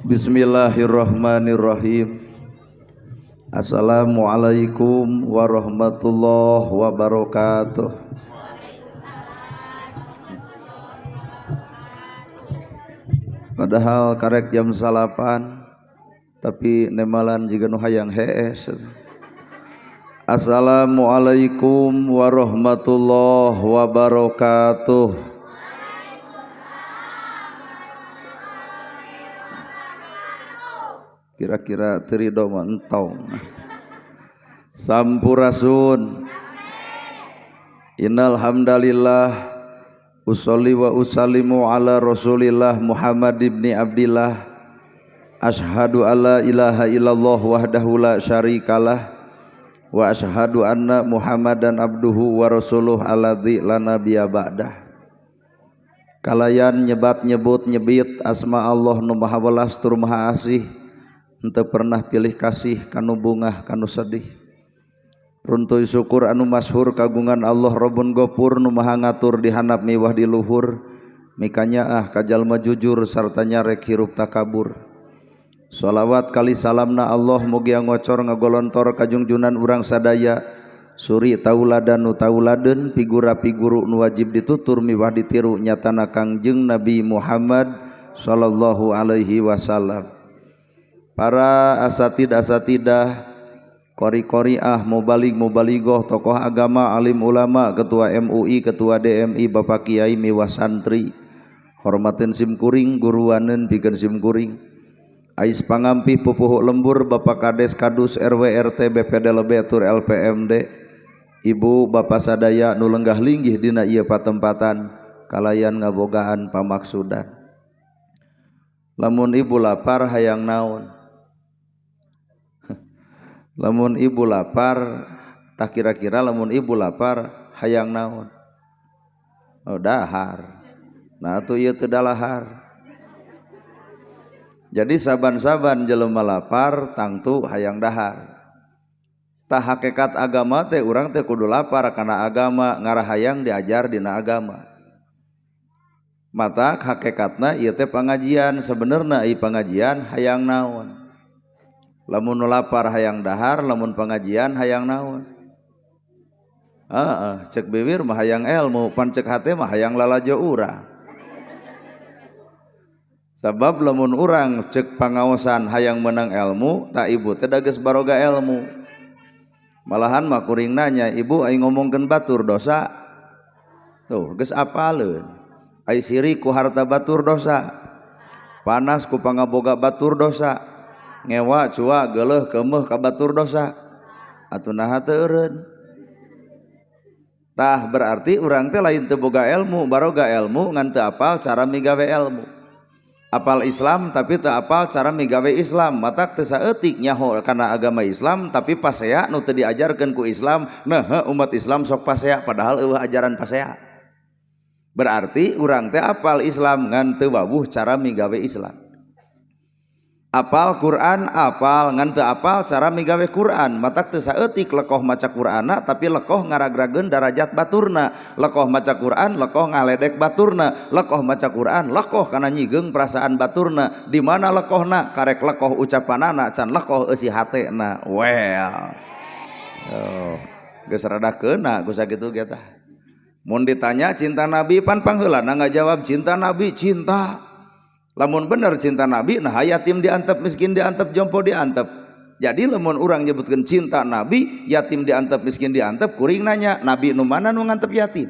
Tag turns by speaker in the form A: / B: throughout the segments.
A: Bismillahirrahmanirrahim. Assalamualaikum warahmatullahi wabarakatuh. Padahal karek jam 9 tapi nemalan jiga nu hayang hees. Assalamualaikum warahmatullahi wabarakatuh. Kira-kira teu ridho mah entong. Sampurasun. Innal hamdalillah usolli wa usallimu ala Rasulillah Muhammad ibni Abdillah. Ashhadu alla ilaha illallah wahdahu la syarikalah wa ashhadu anna Muhammadan abduhu wa rasuluh alladzi la nabiyya ba'dah. Kalayan nyebat nyebut nyebit asma Allah nu maha welas tur maha asih, henteu pernah pilih kasih kanu bungah kanu sedih. Runtuy syukur anu masyhur kagungan Allah Rabbun Gofur nu maha ngatur di handap miwah di luhur, mikanyaah ka jalma jujur sarta nyarek hirup takabur. Sholawat kali salamna Allah mugia ngocor ngagolontor kajungjunan urang sadaya suri tauladan nu tauladeun pigura piguru nu wajib ditutur miwah ditiru nyatana Kangjeng Nabi Muhammad sallallahu alaihi wasallam. Para asatid asatidah, qori-qoriah, mubalig mubaligoh, tokoh agama, alim ulama, ketua MUI, ketua DMI, bapak kiai miwah santri, hormatin simkuring, guruaneun pikeun simkuring. Ais pangampih pupuhu lembur Bapak Kades Kadus RW RT BPD Lebe tur LPMD, Ibu Bapak sadaya nu lenggah linggih dina ieu patempatan kalayan ngabogaan pamaksudan. Lamun ibu lapar hayang naon? Lamun ibu lapar tak kira-kira lamun ibu lapar hayang naon? Oh dahar. Nah atuh ieu teu dalahar. Jadi saban-saban jelema lapar tangtu hayang dahar. Tah hakikat agama teh urang teh kudu lapar kana agama, ngarahayang diajar dina agama. Mata hakikatna ieu teh pangajian, sebenarna ieu pangajian hayang naon? Lamun nu lapar hayang dahar, lamun pangajian hayang naon? Heeh, cek bibir mah hayang ilmu, pan cek hate mah hayang lalajo urang. Sabab lamun urang cek pangaosan hayang menang ilmu, tak ibu teh geus baroga ilmu. Malahan mah kuring nanya, ibu aing ngomongkeun batur dosa. Tuh, geus apaleun. Ai sirik ku harta batur dosa. Panas ku pangaboga batur dosa. Ngewa cua geuleuh keumeuh ka batur dosa. Atuh naha teu eureun. Tah berarti urang teh lain teu boga ilmu, baroga ilmu ngan teu apal cara migawe ilmu. Apal Islam tapi teu apal cara migawe Islam, matak teu saeutik nyaho kana agama Islam tapi pasea nu teu diajarkeun ku Islam. Nah umat Islam sok pasea padahal eueuh ajaran pasea. Berarti urang teh apal Islam ngan teu wawuh cara migawe Islam. Apal Quran apal ngan teu apal cara migawe Quran, matak teu saeutik lekoh maca Qur'anna tapi lekoh ngaragrageun darajat baturna, lekoh maca Quran lekoh ngaledek baturna, lekoh maca Quran lekoh kana nyigeung perasaan baturna. Di mana lekohna? Karek lekoh ucapanana can lekoh eusi hatena. Well, oh, geus rada keuna ku sakitu ge tah. Mun ditanya cinta Nabi pan pangheulana ngajawab cinta Nabi cinta. Lamun bener cinta Nabi, nah yatim diantep, miskin diantep, jompo diantep. Jadi lamun urang nyebutkeun cinta Nabi, yatim diantep, miskin diantep, kuring nanya, Nabi nu mana nu ngantep yatim?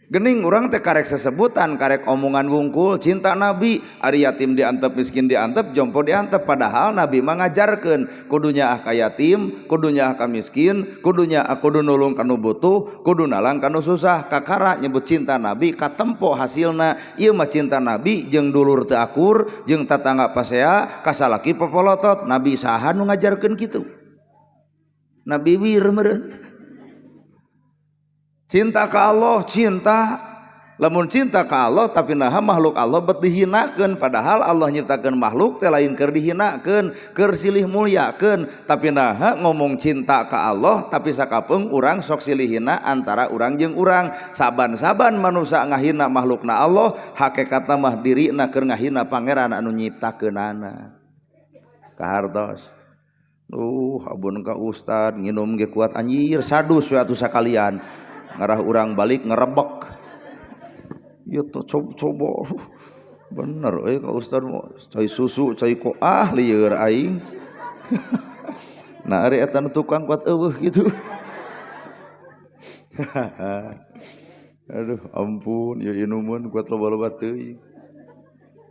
A: Gening urang teh karek sesebutan, karek omongan wungkul, cinta Nabi, ari yatim diantep, miskin diantep, jompo diantep. Padahal Nabi mah ngajarkeun kudunya ah ka yatim, kudunya ah ka miskin, kudunya ah kudu nulung kanu butuh, kudu nalang kanu susah. Kakara nyebut cinta Nabi katempo hasilna. Ieu mah cinta Nabi jeung dulur teu akur, jeung tatangga pasea, kasalaki popolotot. Nabi saha nu ngajarkeun kitu? Nabi wir meureun. Cinta ke Allah, cinta. Lamun cinta ka Allah tapi naha makhluk Allah bet dihinakeun, padahal Allah nyiptakeun makhluk teh lain keur dihinakeun, keur silih mulyakeun, tapi naha ngomong cinta ka Allah tapi sakapeung urang sok silih hina antara urang jeung urang. Saban-saban manusia ngahina makhlukna Allah, hakikatna mah dirina keur ngahina pangeran anu nyiptakeunana. Kahartos. Duh, abun ka ustad nginum ge kuat anjir sadus we atuh sakalian. Ngarah urang balik ngerebek. Ya tuh coba bener ka ustad cai susu cai ko ah lieur aing. Nah ari eta nu tukang kuat eueuh gitu. Aduh ampun ya inuman kuat loba-loba teuing.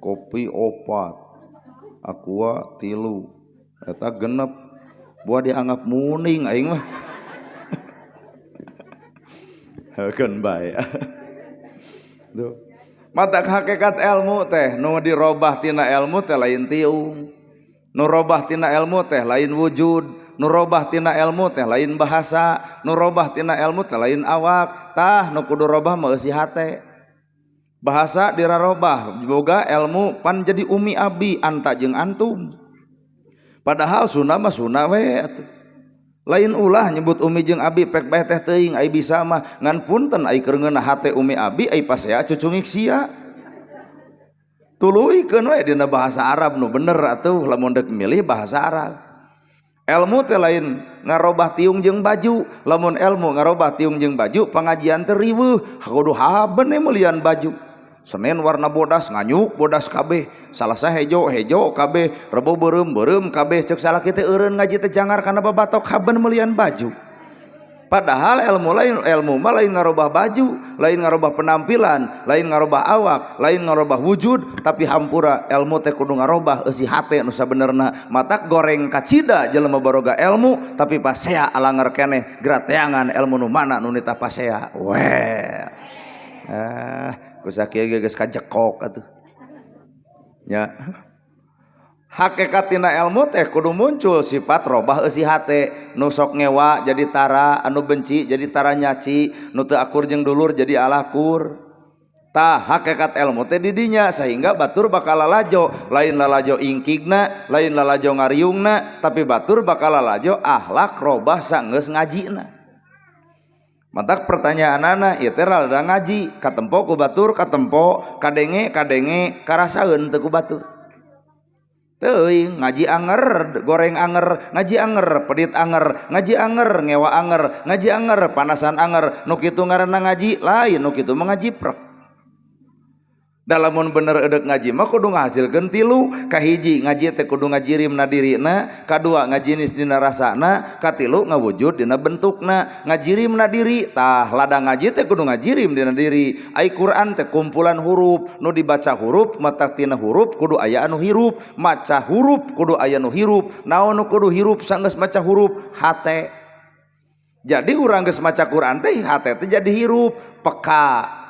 A: Kopi 4, aqua 3, eta 6 buah dianggap muning aing mah. Keun bae. Tuh. Mata hakikat ilmu teh nu dirobah tina ilmu teh lain tiung, nu robah tina ilmu teh lain wujud, nu robah tina ilmu teh lain bahasa, nu robah tina ilmu teh lain awak. Tah nu kudu robah mah eusi hate. Bahasa dirarobah boga ilmu pan jadi umi abi anta jeung antum. Padahal sunah mah sunah we atuh. Lain ulah nyebut umi jeung abi pek bae teh teuing ai bisa mah ngan punten ai keur ngeunah hate umi abi ai pasea cucungik sia. Tuluykeun we dina bahasa Arab nu bener atuh lamun deuk milih bahasa Arab. Ilmu teh lain ngarobah tiung jeung baju, lamun ilmu ngarobah tiung jeung baju pangajian teh riweuh kudu haben meulian baju. Senin warna bodas nganyuk bodas kabeh, Salasa hejo hejo kabeh, Rebo beureum beureum kabeh, ceuk salaki teh eureun ngaji teh jangar kana babatok haben meulian baju. Padahal ilmu lain, ilmu mah lain ngarobah baju, lain ngarobah penampilan, lain ngarobah awak, lain ngarobah wujud, tapi hampura ilmu teh kudu ngarobah eusi hate nu sabenerna. Matak goreng kacida jelema baroga ilmu, tapi pasea alanger keneh grateangan ilmu nu mana nu nitah pasea. Weh. Ah, kusakieu ge geus kajekok atuh. Ya. Hakikat tina ilmu teh kudu muncul sifat robah eusi hate, nu sok ngewa jadi tara, anu benci jadi tara nyaci, nu teu akur jeung dulur jadi alakur. Tah hakikat ilmu teh di dinya sehingga batur bakal lalajo, lain lalajo ingkigna, lain lalajo ngariungna, tapi batur bakal lalajo akhlak robah sanggeus ngajina. Matak pertanyaanana ieu teh rada ngaji, katempo ku batur, katempo kadenge kadenge karasaeun teu ku batur. Teuing ngaji anger, goreng anger, ngaji anger, pedit anger, ngaji anger, ngewa anger, ngaji anger, panasan anger, nu kitu ngaranna ngaji, lain nu kitu mah ngaji prek. Da lamun bener edek ngaji mah kudu ngahasilkeun tilu, kahiji ngaji teh kudu ngajirim na dirina, kadua ngajinis dina rasana, katilu ngawujud dina bentukna. Ngajirim na diri, tah ladang ngaji teh kudu ngajirim dina diri. Ai Quran teh kumpulan huruf, nu dibaca huruf mata tina huruf kudu aya anu hirup, maca huruf kudu aya nu hirup. Naon nu kudu hirup sanggeus maca huruf? Hate. Jadi urang geus maca Quran teh hate teh jadi hirup, peka.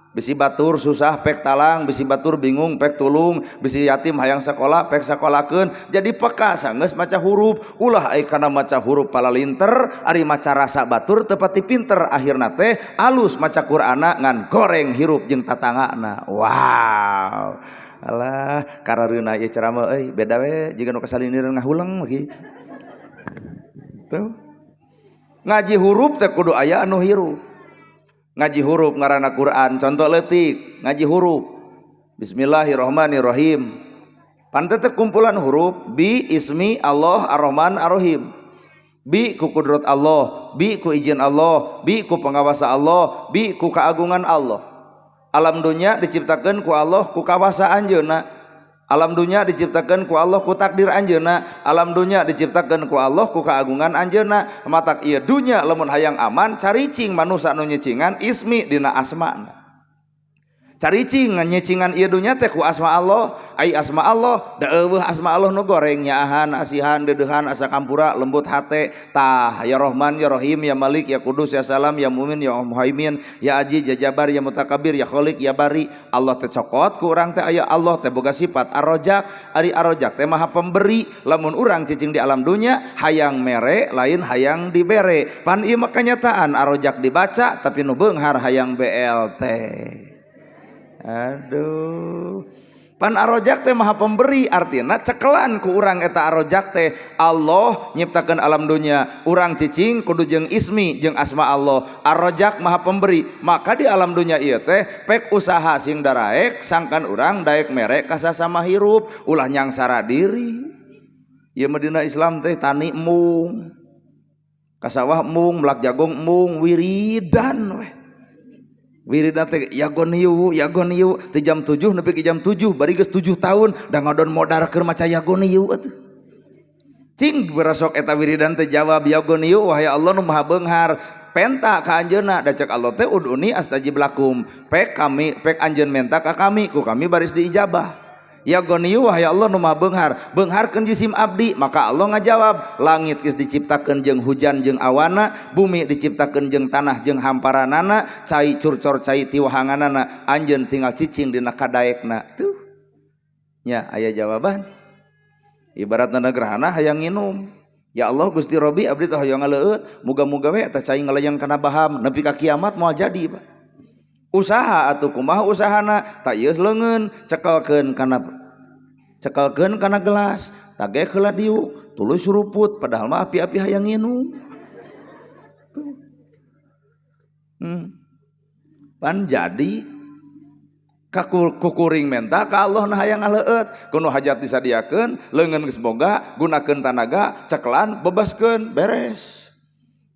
A: Bisi batur susah pek talang, bisi batur bingung pek tulung, bisi yatim hayang sekolah pek sakolakeun. Jadi peka sanggeus maca huruf. Ulah ai kana maca huruf palalinter, ari maca rasa batur teu pati pinter, akhirna teh alus maca Qur'ana ngan goreng hirup jeung tatangana. Wow. Alah, karareuna ieu ceramah euy, beda we jiga nu kasalinireun ngahuleng lagi. Tuh. Ngaji huruf teh kudu aya anu hirup. Ngaji huruf ngaranna Quran, contoh leutik, ngaji huruf. Bismillahirrahmanirrahim. Pan teh kumpulan huruf bi ismi Allah Ar-Rahman Ar-Rahim. Bi ku kudrat Allah, bi ku izin Allah, bi ku pengawasa Allah, bi ku keagungan Allah. Alam dunia diciptakan ku Allah ku kawasa anjeunna. Alam dunia diciptakan ku Allah ku takdir anjeunna. Alam dunia diciptakan ku Allah ku keagungan anjeunna. Matak ieu dunya lamun hayang aman caricing manusa nu nyicingan ismi dina asmana. Caricing nyicingan ieu dunya teh ku asma Allah, ai asma Allah da eueuh asma Allah nu goreng nyaahan, asihan, deudeuhan, asa kampura, lembut hate. Tah ya Rahman ya Rahim ya Malik ya Kudus ya Salam ya Mumin ya Muhaimin ya Aziz ya Jabar ya Mutakabir ya Khalik ya Bari. Allah teh cokot ku urang teh aya Allah teh boga sifat Ar-Razak, ari Ar-Razak teh maha pemberi. Lamun urang cicing di alam dunya hayang mere lain hayang dibere. Pan ieu mah kanyataan Ar-Razak dibaca tapi nu beunghar hayang BLT. Aduh. Pan Arrojak teh maha pemberi, artinya cekelan ku urang eta Arrojak teh. Allah nyiptakeun alam dunia, urang cicing kudu jeung ismi jeung asma Allah. Arrojak maha pemberi, maka di alam dunia ieu teh pek usaha sing daraek sangkan urang daek mere ka sasama hirup, ulah nyangsara diri. Ieu mah dina Islam teh tani embung, ka sawah embung, melak jagung embung, wiridan weh. Wiridan teh ya Ghoniyyu ya Ghoniyyu ti jam 7 nepi ka jam 7 bari geus 7 tahun da ngadon modar keur maca ya Ghoniyyu atuh. Cing berasok eta wiridan teh jawab ya Ghoniyyu wahai Allah nu maha beunghar penta ka anjeunna da cek Allah teh ud'uni astajib lakum pek kami pek anjeun menta ka kami ku kami baris diijabah. Ya Ghoniyyu wahai Allah nu maha beunghar beungharkeun jisim abdi maka Allah ngajawab langit geus diciptakeun jeung hujan jeung awana bumi diciptakeun jeung tanah jeung hamparanana cai curcor cai ti wahanganana anjeun tinggal cicing dina kadaekna tuh nya aya jawaban. Ibaratna gerhana hayang nginum ya Allah Gusti Robbi abdi teh hoyong ngaleueut muga-muga we eta cai ngalayang kana baham nepi ka kiamat moal jadi Pak. Usaha atuh kumaha usahana tak ieu leungeun cekelkeun kana gelas tagek heula diuk tuluy suruput padahal mah api-api hayang nginum. Pan jadi kukuring menta ka Allah nah hayang ngaleueut kuno hajat disadiakeun leungeun geus boga gunakeun tanaga cekelan bebaskeun beres.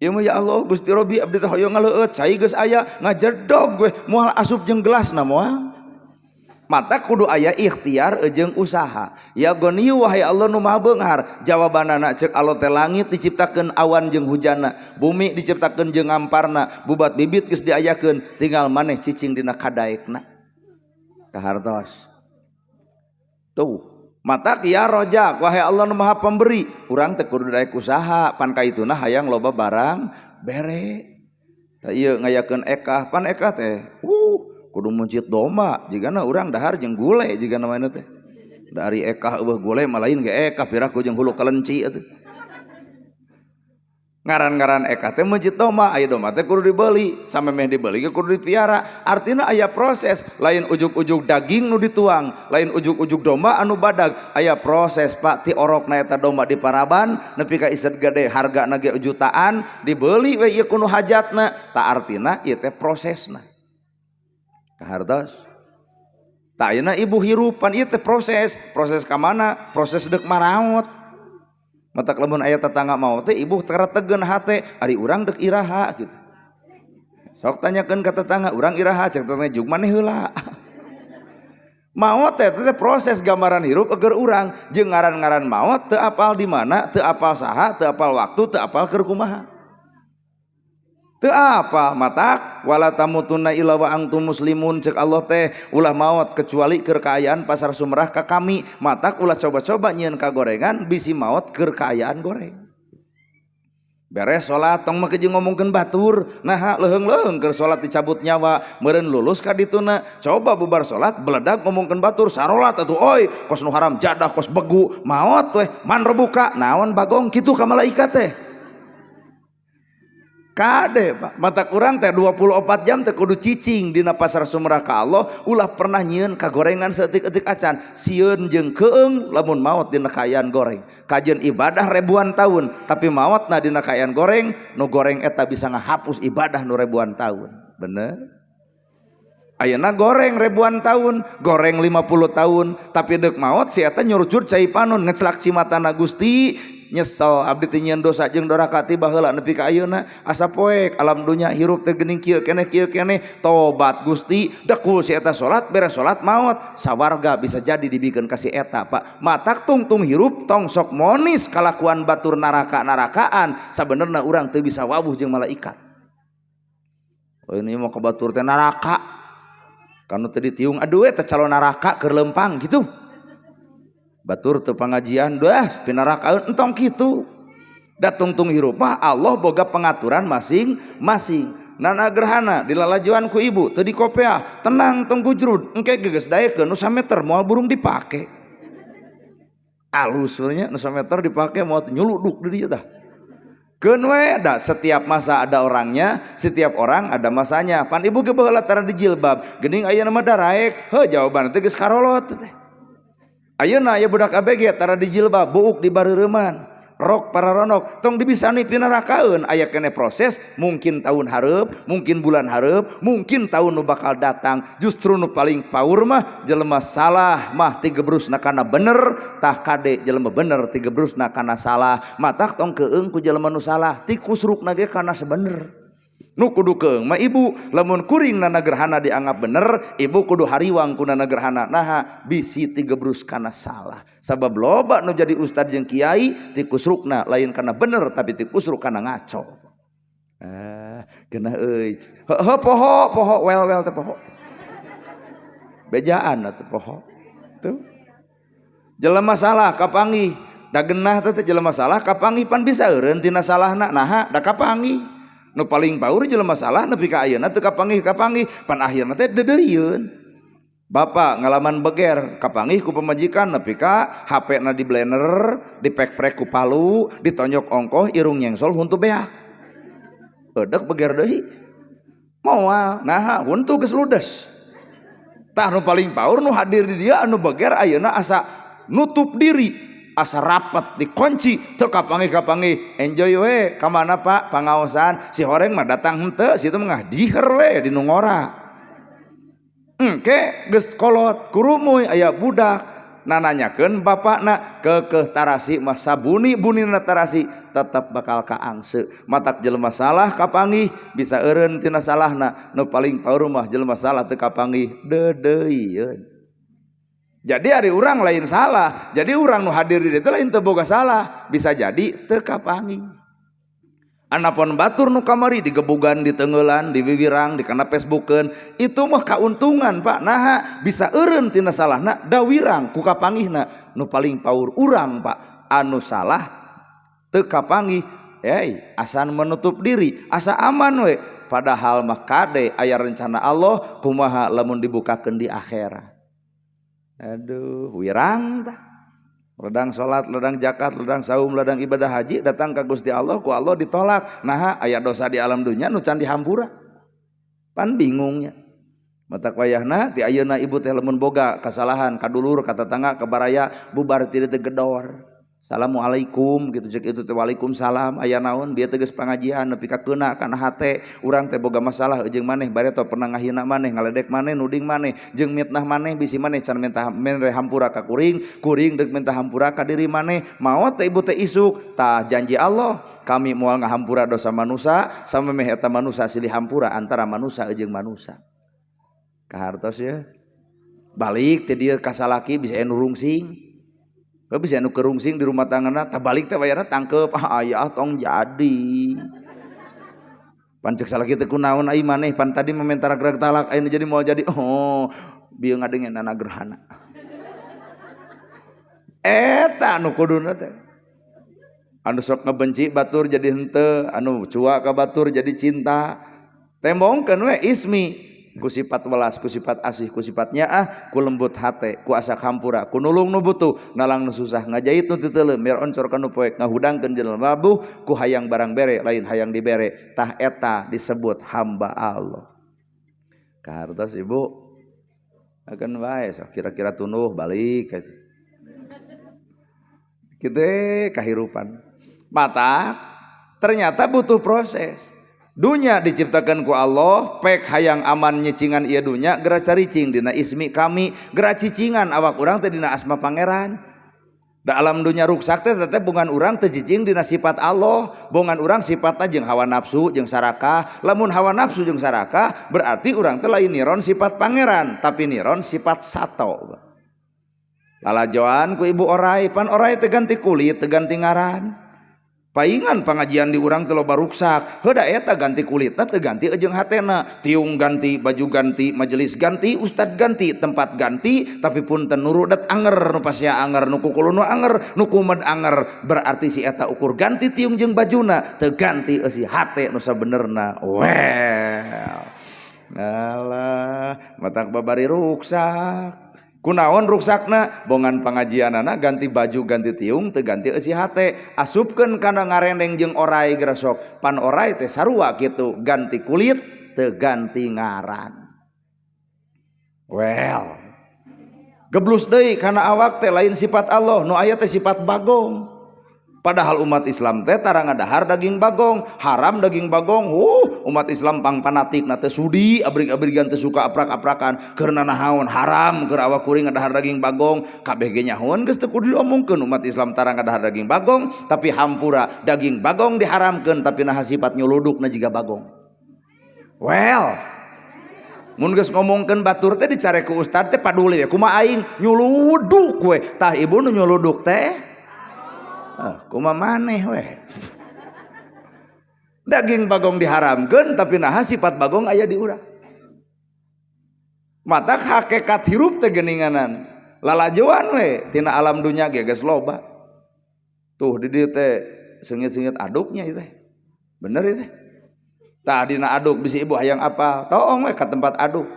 A: Ieu mah ya Allah Gusti Robbi abdi teh hoyong ngaleueut cai geus aya ngajedog we moal asup jeung gelasna moal. Mata kudu aya ikhtiar jeung usaha. Ya Ghoniyyu wahai Allah nu maha beunghar jawabanana cek Allah teh langit diciptakeun awan jeung hujana bumi diciptakeun jeung ngamparna bubat bibit geus diayakeun tinggal maneh cicing dina kadaekna. Kahartos. Tuh. Matak ya Rojak wahai Allah nu maha pemberi urang teh kudu daek usaha pan kaituna hayang loba barang bere. Tah ieu ngayakeun ekah pan ekah teh kudu muncit domba jigana urang dahar jeung gule jigana mana teh. Dari ekah eueuh gule mah lain ge ekah piraku jeung hulu kelenci atuh. Ngaran-ngaran ekah teh muncit domba aya domba teh kudu dibeli samemeh dibeli ge kudu dipiara artina aya proses lain ujug-ujug daging nu dituang lain ujug-ujug domba anu badag aya proses Pak ti orokna eta domba diparaban nepi ka iset gede hargana ge jutaan dibeli we ieu kudu hajatna ta artina ieu teh prosesna. Kahartos ta ayeuna ibu hirupan ieu teh proses proses ka mana proses deuk maraot. Matak lamun aya tetangga mau teh ibu teretegeun hate ari urang deuk iraha gitu. Sok tanyakeun ka tetangga urang iraha cek tetangga jug maneh heula. Maot teh teh proses gambaran hirup eger urang jeung ngaran-ngaran maot teu apal di mana, teu apal saha, teu apal waktu, teu apal keur kumaha. Teu apal matak wala tamutunna illa wa antum muslimun cek Allah teh ulah maot kecuali keur kaayaan pasar Sumerah ka kami matak ulah coba-coba nyieun kagorengan bisi maot keur kaayaan goreng. Beres salat tong make jeung ngomongkeun batur naha leuheung-leuheung keur salat dicabut nyawa meureun lulus ka dituna coba bubar salat beledag ngomongkeun batur sarolat atuh oi kos nu haram jadah kos begu maot weh man rebuka naon bagong kitu ka malaikat teh. Kade Pak, mata kurang teh 24 jam teh kudu cicing dina pasar Sumerah ka Allah ulah pernah nyieun kagorengan saeutik-eutik acan sieun jeung keung lamun maot dina kaayaan goreng kajeun ibadah ribuan tahun tapi maotna dina kaayaan goreng nu goreng eta bisa ngahapus ibadah nu ribuan tahun bener. Ayeuna goreng ribuan tahun goreng 50 tahun tapi deuk maot si eta nyurucur cai panon ngecelak cimatana Gusti nyesel abdi teh nyieun dosa jeung doraka ti baheula nepi ka ayeuna asa poek alam dunya hirup teh geuning kieu keneh tobat Gusti dekul si eta salat beres salat maot sawarga bisa jadi dibikeun ka si eta Pak matak tungtung hirup tong sok monis kalakuan batur naraka-narakaan sabenerna urang teu bisa wawuh jeung malaikat. Oh ini mah ka batur teh naraka kanu teu ditiung aduh eta calon naraka keur leumpang gitu. Batur teu pangajian dah pinarakaeun entong kitu. Da tungtung hirup mah Allah boga pengaturan masing-masing. Nana gerhana dilalajuan ku ibu teu dikopeah tenang tong gujrud engke geus daekeun nu sameter moal burung dipake. Alus nya nu sameter dipake moal nyuluduk di dieu tah. Keun we da, setiap masa ada orangnya, setiap orang ada masanya. Pan ibu ge baheula tara di jilbab, geuning ayeuna mah daraek. Heuh, jawaban teh geus karolot teh. Ayeuna aya budak ABG tara di jilbab, buuk di bareureman, rok pararonok, tong dibisani pinarakaeun. Aya keneh proses, mungkin tahun hareup, mungkin bulan hareup, mungkin tahun nu bakal datang. Justru nu paling paur mah jelema salah mah tigebrusna kana bener, tah kade jelema bener tigebrusna kana salah. Matak tong keung ku jelema nu salah, tikusrukna ge kana sebener. Nu kudu keung mah ibu, lamun kuring nana gerhana dianggap bener, ibu kudu hariwang ku nana gerhana. Naha bisi tigebrus kana salah? Sabab loba nu jadi ustad jeung kiai tikusrukna lain kana bener, tapi tikusruk kana ngaco. Ah, geunah euy. Heuh, poho poho wel wel teh poho. Bejaan atuh poho. Tuh. Jelema salah kapanggih. Da geunah teh jelema salah kapanggih pan bisa eureun tina salahna. Naha da kapanggih. Nu paling paur jelema salah nepi ka ayeuna teu kapanggih-kapanggih, pan akhirna teh deudeuieun. Bapak ngalaman beger kapanggih ku pamajikan nepi ka HP na di blender, dipek-prek ku palu, ditonjok ongkoh, irung nyengsol, huntu beak. Edek beger deui. Moal, naha huntu geus ludes. Tah, nu paling paur nu hadir di dia anu beger ayeuna asa nutup diri, asa rapat dikunci, teu kapanggih-kapanggih, enjoy we. Ka mana, Pak? Pangaosan. Si horeng mah datang henteu, situ mah diher we di nu ngora. Engke geus kolot kurumuy aya budak nananyakeun bapakna, keukeuh tarasi mah sabuni bunina tarasi tetep bakal kaangse. Matak jelema salah kapanggih bisa eureun tina salahna. Nu paling paur mah jelema salah teu kapanggih, deudeuieun. Jadi hari orang lain salah. Jadi orang nu hadir di dieu lain teu boga salah, bisa jadi teu kapanggih. Anapun batur nu kamari digebugan, ditenggelan, diwiwirang, dikana Facebookeun, itu mah kauntungan, Pak. Naha bisa eureun tina salahna? Da wirang ku kapanggihna. Nu paling paur urang, Pak, anu salah teu kapanggih, hey, asa menutup diri, asa aman we. Padahal mah kade aya rencana Allah kumaha lamun dibukakeun di akhirat. Aduh, wirang tah. Ledang salat, ledang zakat, ledang saum, ledang ibadah haji, datang ke Gusti Allah, ku Allah ditolak. Nah, aya dosa di alam dunia nu can dihampura. Pan bingungnya. Matak wayahna ti ayeuna ibu teh lamun boga kasalahan ka dulur, ka tetangga, ka baraya, bubar ti teh gedor. Assalamualaikum gitu, cek itu teh waalaikumsalam, aya naon? Bieu teh geus pangajian nepi ka keuna kana hate urang teh boga masalah jeung maneh, bareto pernah ngahina maneh, ngaledek maneh, nuding maneh jeung mitnah maneh, bisi maneh can minta mere hampura ka kuring, kuring deuk minta hampura ka diri maneh. Maot teh ibu teh isuk tah, janji Allah kami moal ngahampura dosa manusa samemeh eta manusa silih hampura antara manusa jeung manusa. Kahartos ya, balik teh dieu ka salaki bisa anu rungsing. Bisa anu kerungsing di rumah tanggana, tah balik teh wayahna tangkep, ah aya tong jadi. Pan cek salaki teh, kunaon ai maneh, pan tadi meminta rag talak, ayeuna jadi mau jadi? Oh, bieu ngadengenan gerhana. Eta anu kuduna teh. Anu sok ngebenci batur jadi henteu, anu cuak ka batur jadi cinta. Tembongkeun we ismi ku sifat welas, ku sifat asih, ku sifat nyaah, ku lembut hate, ku asak hampura, ku nulung nu butuh, nalang nu susah, ngajait nu titeuleuh, mere oncor ka nu poek, ngahudangkeun jelema labuh, ku hayang barang bere lain hayang dibere. Tah, eta disebut hamba Allah. Kahartos ibu akan bae sok kira-kira tunduh balik gitu. Kita kahirupan. Mata ternyata butuh proses. Dunya diciptakan ku Allah, pek hayang aman nyicingan ieu dunya, geura caricing dina ismi kami, geura cicingan awak urang teh dina asma pangeran. Da alam dunya ruksak teh teh bongan urang teu cicing dina sifat Allah, bongan urang sifatna jeung hawa nafsu jeung sarakah. Lamun hawa nafsu jeung sarakah berarti urang teh lain niron sifat pangeran, tapi niron sifat sato. Lalajoan ku ibu orai, pan orai teh ganti kulit, teu ganti ngaran. Paingan pengajian di urang teh loba ruksak. Heuda eta ganti kulitna teu ganti jeung hatena. Tiung ganti, baju ganti, majelis ganti, ustad ganti, tempat ganti, tapi punten nu rudet anger, nu pasea anger, nu kukulunu anger, nu kumed anger. Berarti si eta ukur ganti tiung jeung bajuna, teu ganti eusi hate nu sabenerna. Well. Alah, matak babari ruksak. Kunaon ruksakna bongan pangajianana ganti baju ganti tiung teu ganti eusi hate asupkeun kana ngarendeng jeung orai gresok pan orai teh sarua kitu ganti kulit teu ganti ngaran. Well, geblus deui kana awak teh lain sifat Allah nu aya teh sifat bagong. Padahal umat Islam teh tara ngadahar daging bagong, haram daging bagong. Umat Islam pang fanatik na teh sudi abrig-abrigan teh suka aprak-aprakan keur nanahaon haram keur awak kuring ngadahar daging bagong. Kabeh ge nyahoan geus teu kudu diomongkeun umat Islam tara ngadahar daging bagong, tapi hampura daging bagong diharamkeun tapi naha sifat nyuludukna jiga bagong. Well, mun geus ngomongkeun batur teh dicare ku ustad teh paduli we kumaha aing nyuluduk we. Tah ibu nu nyuluduk teh kumaha maneh we. Daging bagong diharamkeun tapi naha sifat bagong aya di urang. Matak hakikat hirup teh geuninganan. Lalajoan we tina alam dunya ge geus loba. Tuh di dieu teh seungit-seungit aduknya ieu teh. Bener ieu teh. Tah dina aduk bisi ibu hayang apa? Toong we ka tempat aduk.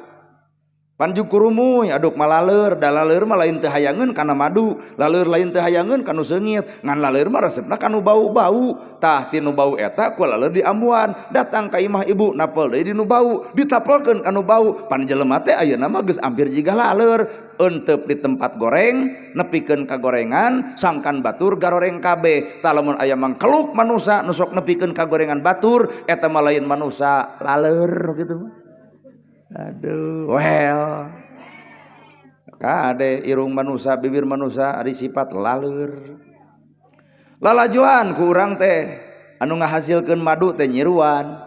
A: Panjuk kurumuy aduk malaleur, da laleur mah lain teu hayangeun kana madu, laleur lain teu hayangeun kanu seungit, ngan laleur mah resepna kanu bau-bau. Tah tinu bau eta ku laleur diambuan, datang ka imah ibu napel deui dinu bau, ditapelkeun kanu bau. Pan jelema teh ayeuna mah geus ampir jiga laleur, eunteup di tempat goreng, nepikeun ka gorengan, sangkan batur garoreng kabeh. Tah lamun aya mangkeluk manusa nu sok nepikeun ka gorengan batur, eta mah lain manusa, laleur gitu mah. Aduh, well. Kade irung manusa, bibir manusa ari sifat laleur. Lalajoan ku urang teh anu ngahasilkeun madu teh nyiruan.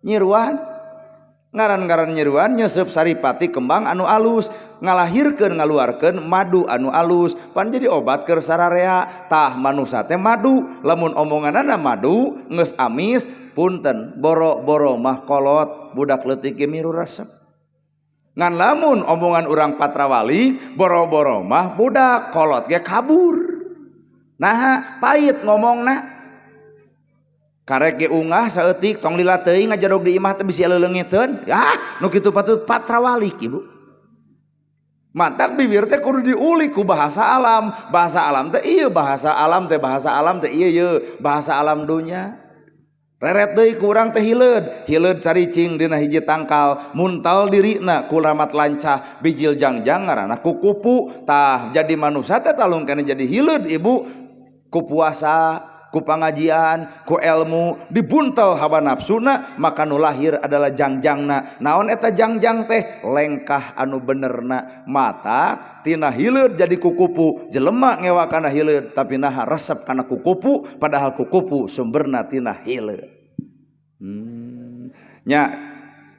A: Nyiruan ngaran-ngaran nyiruan nyesep saripati kembang anu alus, ngalahirkeun ngaluarkeun madu anu alus, pan jadi obat keur sararea. Tah manusa teh madu, lamun omonganana madu geus amis punten boro-boro mah kolot budak leutik ge miru resep. Ngan lamun omongan urang patrawali boro-boro mah budak kolot ge kabur. Naha pahit ngomongna. Karek ge ungah saeutik tong lila teuing ngajadog di imah teh bisi leulengiteun. Ah, nu kitu patut patrawalik ibu. Matak bibir teh kudu diulik ku bahasa alam. Bahasa alam teh ieu, bahasa alam teh bahasa alam teh ieu ye, bahasa alam dunya. Reret deui ku urang teh hileud, hileud caricing dina hiji tangkal, muntal dirina ku ramat lancah, bijil jangjang ngaranna ku kupu. Tah jadi manusia teh talung kana jadi hileud ibu ku puasa, ku pangajian, ku ilmu dibuntel hawa nafsuna, maka nu lahir adalah jangjangna. Naon eta jangjang teh? Lengkah anu benerna. Mata tina hileud jadi kukupu, jelema ngewa kana hileud tapi naha resep kana kukupu, padahal kukupu sumberna tina hileud. Nya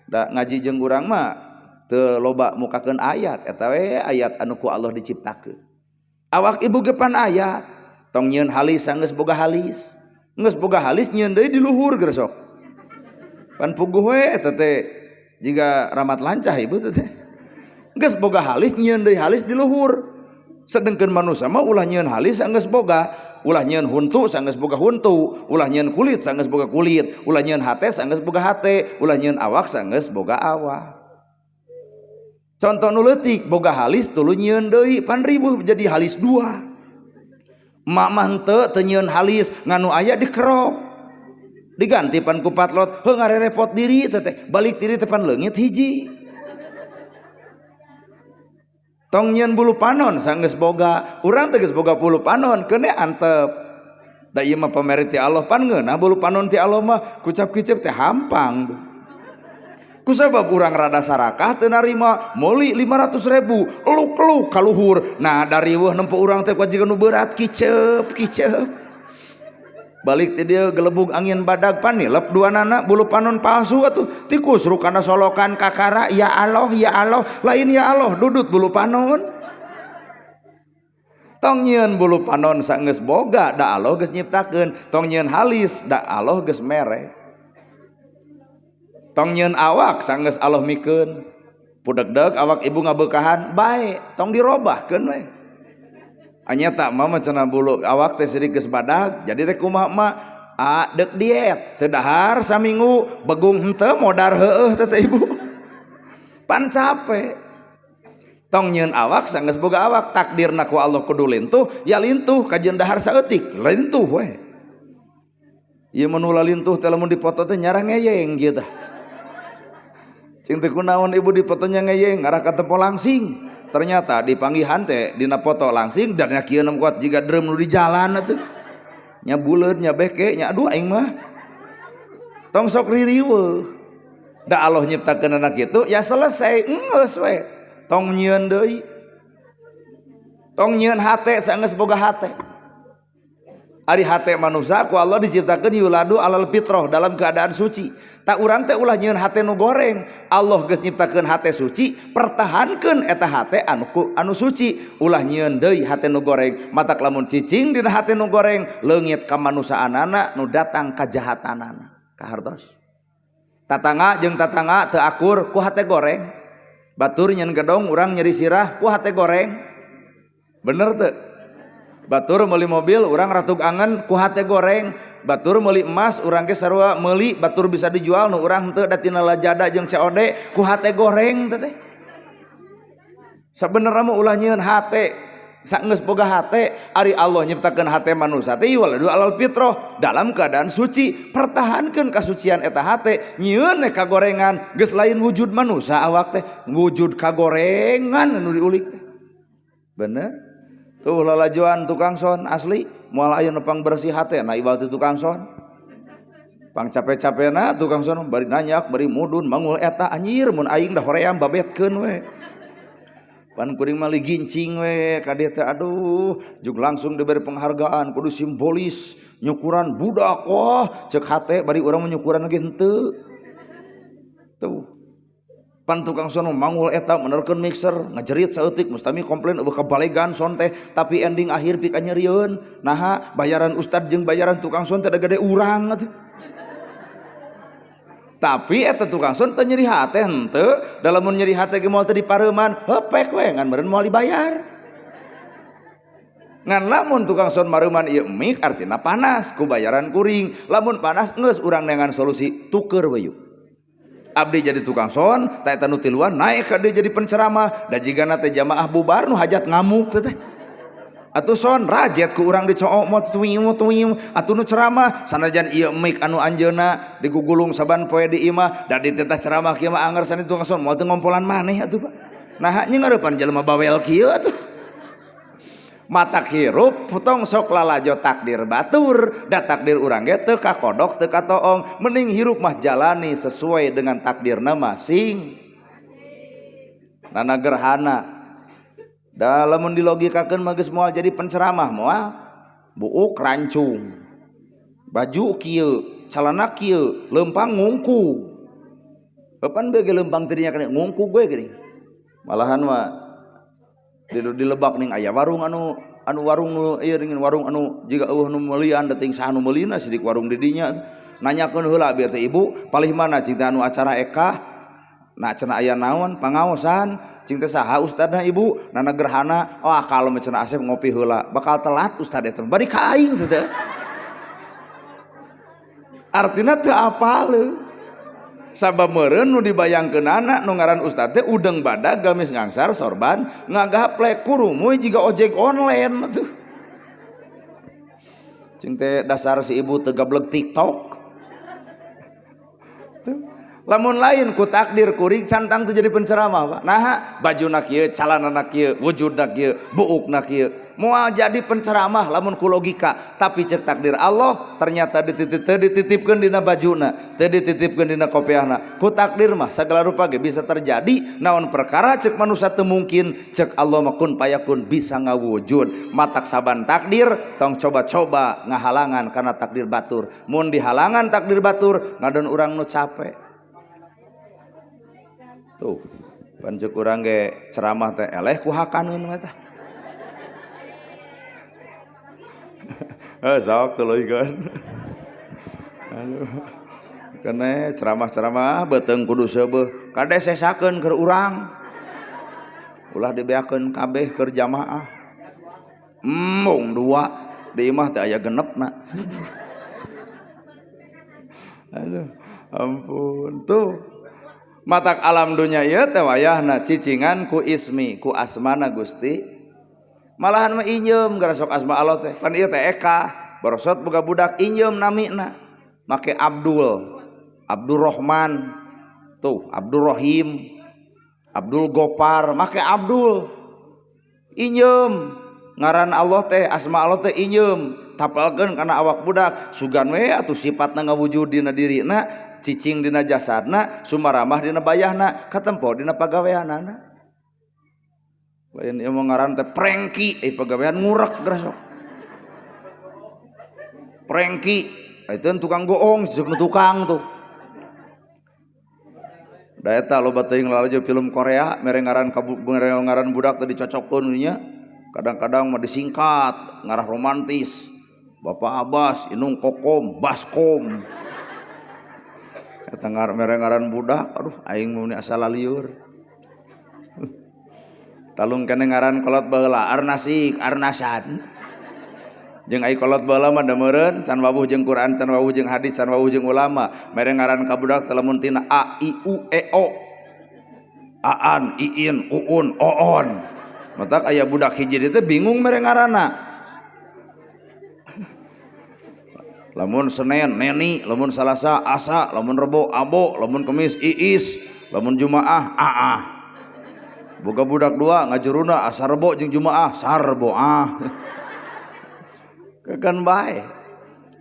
A: da ngaji jeung urang mah teu loba mukakeun ayat, eta we ayat anu ku Allah diciptakeun. Awak ibu ge pan ayat. Tong nyieun halis sanggeus boga halis. Geus boga halis nyieun deui di luhur geus sok. Pan puguh we eta teh jiga ramat lancah ibu teh. Geus boga halis nyieun deui halis di luhur. Sedengkeun manusia mah ulah nyieun halis sanggeus boga, ulah nyieun huntu sanggeus boga huntu, ulah nyieun kulit sanggeus boga kulit, ulah nyieun hate sanggeus boga hate, ulah nyieun awak sanggeus boga awak. Contoh nu leutik boga halis tuluy nyieun deui pan ribuh jadi halis dua. Mak mah henteu teu nyieun halis nganu aya dikerok. Diganti pan ku patlot, heuh ngarerepot diri teh teh, balik diri teh pan leungit hiji. Tong nyieun bulu panon sanggeus boga, urang teh geus boga bulu panon keune antep. Da ieu mah pamere ti Allah pan ngeunah bulu panon ti Allah mah kucap-kicep teh hampang tuh. Kusabab urang rada sarakah teu narima meuli 500.000 eluk-eluk ka luhur. Nah dari weuh nempo urang teh kuat jiga nu berat kicep kicep. Balik ti dieu gelebug angin badag panilep dua nana bulu panon palsu atuh tikus rukana solokan kakara ya Allah ya Allah lain ya Allah dudut bulu panon. Tong nyieun bulu panon sanggeus boga da Allah geus nyiptakeun, tong nyieun halis da Allah geus mere. Tong nyieun awak sanggeus Allah mikeun. Pudegdeg awak ibu ngabeukahan bae, tong dirobahkeun we. Anyata mah cenah bulu awak teh sirik geus badag, jadi rek kumaha mah a deuk diet, teu dahar saminggu, begung henteu modar heueuh teh teh ibu. Pan capek. Tong nyieun awak sanggeus boga awak, takdirna ku Allah kudu lintuh, ya lintuh kajeun dahar saeutik, lintuh we. Ieu mun ulah lintuh teh lamun dipoto teh nyarah ngeyeng kieu tah. Cing teh kunaon ibu dipotonya ngeyeng ngarah ka tempo langsing. Ternyata dipanggihan teh dina foto langsing dan nya kieu kuat jiga drum nu di jalan atuh. Nya buleud nya beke nya aduh aing mah. Tong sok ririweuh. Da Allah nyiptakeun anak itu ya selesai geus we. Tong nyieun deui. Tong nyieun hate saenggeus boga hate. Ari hate manusia ku Allah diciptakeun yuladu alal fitrah dalam keadaan suci. Tak urang teh ulah nyieun hate nu goreng. Allah geus nyiptakeun hate suci, pertahankeun eta hate anu suci. Ulah nyieun deui hate nu goreng. Matak lamun cicing dina hate nu goreng, leungit kamanusaanana nu datang kajahatanana. Kahartos. Tatangga jeung tatangga teu akur ku hate goreng. Batur nyeun gedong urang nyeri sirah ku hate goreng. Bener teu? Batur meuli mobil urang ratug angen ku hate goreng. Batur meuli emas urang ge sarua meuli, batur bisa dijual nu urang henteu da tina lajada jeung COD ku hate goreng teh teh. Sabenerna mah ulah nyieun hate. Saenggeus boga hate, ari Allah nyiptakeun hate manusia teh waladu alal fitrah dalam keadaan suci. Pertahankeun kasucian eta hate, nyieun we kagorengan geus lain wujud manusia awak teh, wujud kagorengan anu diulik teh. Bener? Tuh lalajoan tukang son asli moal aya nu pang bersih hate na ibal teh tukang son. Pang capek-capekna tukang son bari nanyak bari mudun mangul eta anjir mun aing da hoream babetkeun we. Pan kuring mah gincing we ka dieu teh aduh juk langsung diberi penghargaan kudu simbolis nyukuran budak wah cek hate bari urang mah nyukuran ge henteu. Tuh pan tukang son mangul eta menerkeun mixer ngajerit saeutik mustami komplain eueuh kabalegan son teh tapi ending akhir pika nyerieun naha bayaran ustad jeung bayaran tukang son teh da gede urang atuh. Tapi eta tukang son teu nyeri hate henteu da lamun nyeri hate ge moal teu dipareuman hepek we ngan meureun moal dibayar. Ngan lamun tukang son mareuman ieu mik artina panas ku bayaran kuring lamun panas geus urang neangan solusi tuker we yuk. Abdi jadi tukang son, ta eta nu tiluan naik ka dieu jadi penceramah, da jigana teh jamaah bubar nu hajat ngamuk teh teh. Atuh son rajet ku urang dicook mot tuiu tuiu, atuh nu ceramah sanajan ieu mik anu anjeunna digugulung saban poe di imah, da dititah ceramah kieu mah anger sani tukang son moal teu ngompolan maneh atuh Pak. Nah nya ngarepan jelema bawel kieu atuh. Matak hirup tong sok lalajo takdir batur, da takdir urang ge teu kakodok teu katoong, mending hirup mah jalani sesuai dengan takdirna masing. Nana gerhana. Da lamun dilogikakeun mah geus moal jadi penceramah moal. Buuk rancung. Baju kieu, calana kieu, leumpang ngungkug. Kapan bege leumpang tadinya kana ngungkug we geuning. Malahan mah dilebak ning aya warung anu anu warung nu ieu dingin warung anu jiga eueuh nu meulian da ting saha nu meulina sidik warung di dinya nanyakeun heula bieu teh ibu palih mana cing teh anu acara ekah nah cenah aya naon pangaosan cing teh saha ustadna ibu nana gerhana wah kalau mah cenah Asep ngopi heula bakal telat ustad eta bari ka aing teh teh artina teu apaleun sabab meureun nu dibayangkeunana nu ngaran ustad teh udeng badag gamis ngangsar sorban ngagaplek kurumuy jiga ojek online tuh cing teh dasar si ibu teu gableg TikTok tuh lamun lain ku takdir kuring cantang teu jadi penceramah Pak naha bajuna kieu calanana kieu wujudna kieu buukna kieu moal jadi penceramah lamun ku logika tapi cek takdir Allah ternyata teu dititipkeun dina bajuna teu dititipkeun dina kopiahna ku takdir mah segala rupa ge bisa terjadi naon perkara cek manusia teu mungkin cek Allah mah kun payakun bisa ngawujud matak saban takdir tong coba-coba ngahalangan karena takdir batur mun dihalangan takdir batur ngadon urang nu capek tuh pan cek urang ge ceramah teh eleh ku hakaneun mah tah. Sok tuluy kan. Aduh. Kene ceramah-ceramah beuteung kudu seubeuh. Kade sesakeun keur urang. Ulah dibeakeun kabeh keur jamaah. Embung dua di imah teh aya genepna. Aduh, ampun tuh. Matak alam dunya ieu teh wayahna cicingan ku ismi ku asmana Gusti. Malahan mah injem gara sok asma Allah teh. Pan ieu teh Eka, barosot boga budak injem namina. Make Abdul, Abdurrahman, tuh Abdurrahim, Abdul Gopar, make Abdul. Injem ngaran Allah teh, asma Allah teh injem. Tapalkeun kana awak budak, sugan we atuh sifatna ngawujud dina dirina, cicing dina jasadna, sumaramah dina bayahna, katempo dina pagaweanana. Lain ieu mah ngaran teh Prengki, pagawean ngurek geura sok. Prengki, itu tukang goong, nu tukang tuh. Da eta loba teuing lalajo film Korea, mere ngaran mere ngaran budak teh dicocokkeun nya. Kadang-kadang mah disingkat, ngarah romantis. Bapak Abbas, Inung Kokom, Baskom. Eta mere ngaran budak, aduh aing mun asal liur. Talung kene ngaran kolot baheula Arnasik, Arnasan. Jeung ai kolot baheula mah da meureun can wawuh jeung Quran, can wawuh jeung hadis, can wawuh jeung ulama. Mere ngaran ka budak teh lamun tina A I U E O. Aan, Iin, Uun, Oon. Matak aya budak hiji dieu teh bingung mere ngaranna. Lamun Senin Neni, lamun Salasa Asa, lamun Rebo Abo, lamun Kemis Iis, lamun Jumaah Aah. Boga budak dua ngajuruna asa Rebo jeung Jumaah Sarboah. Kekan bae.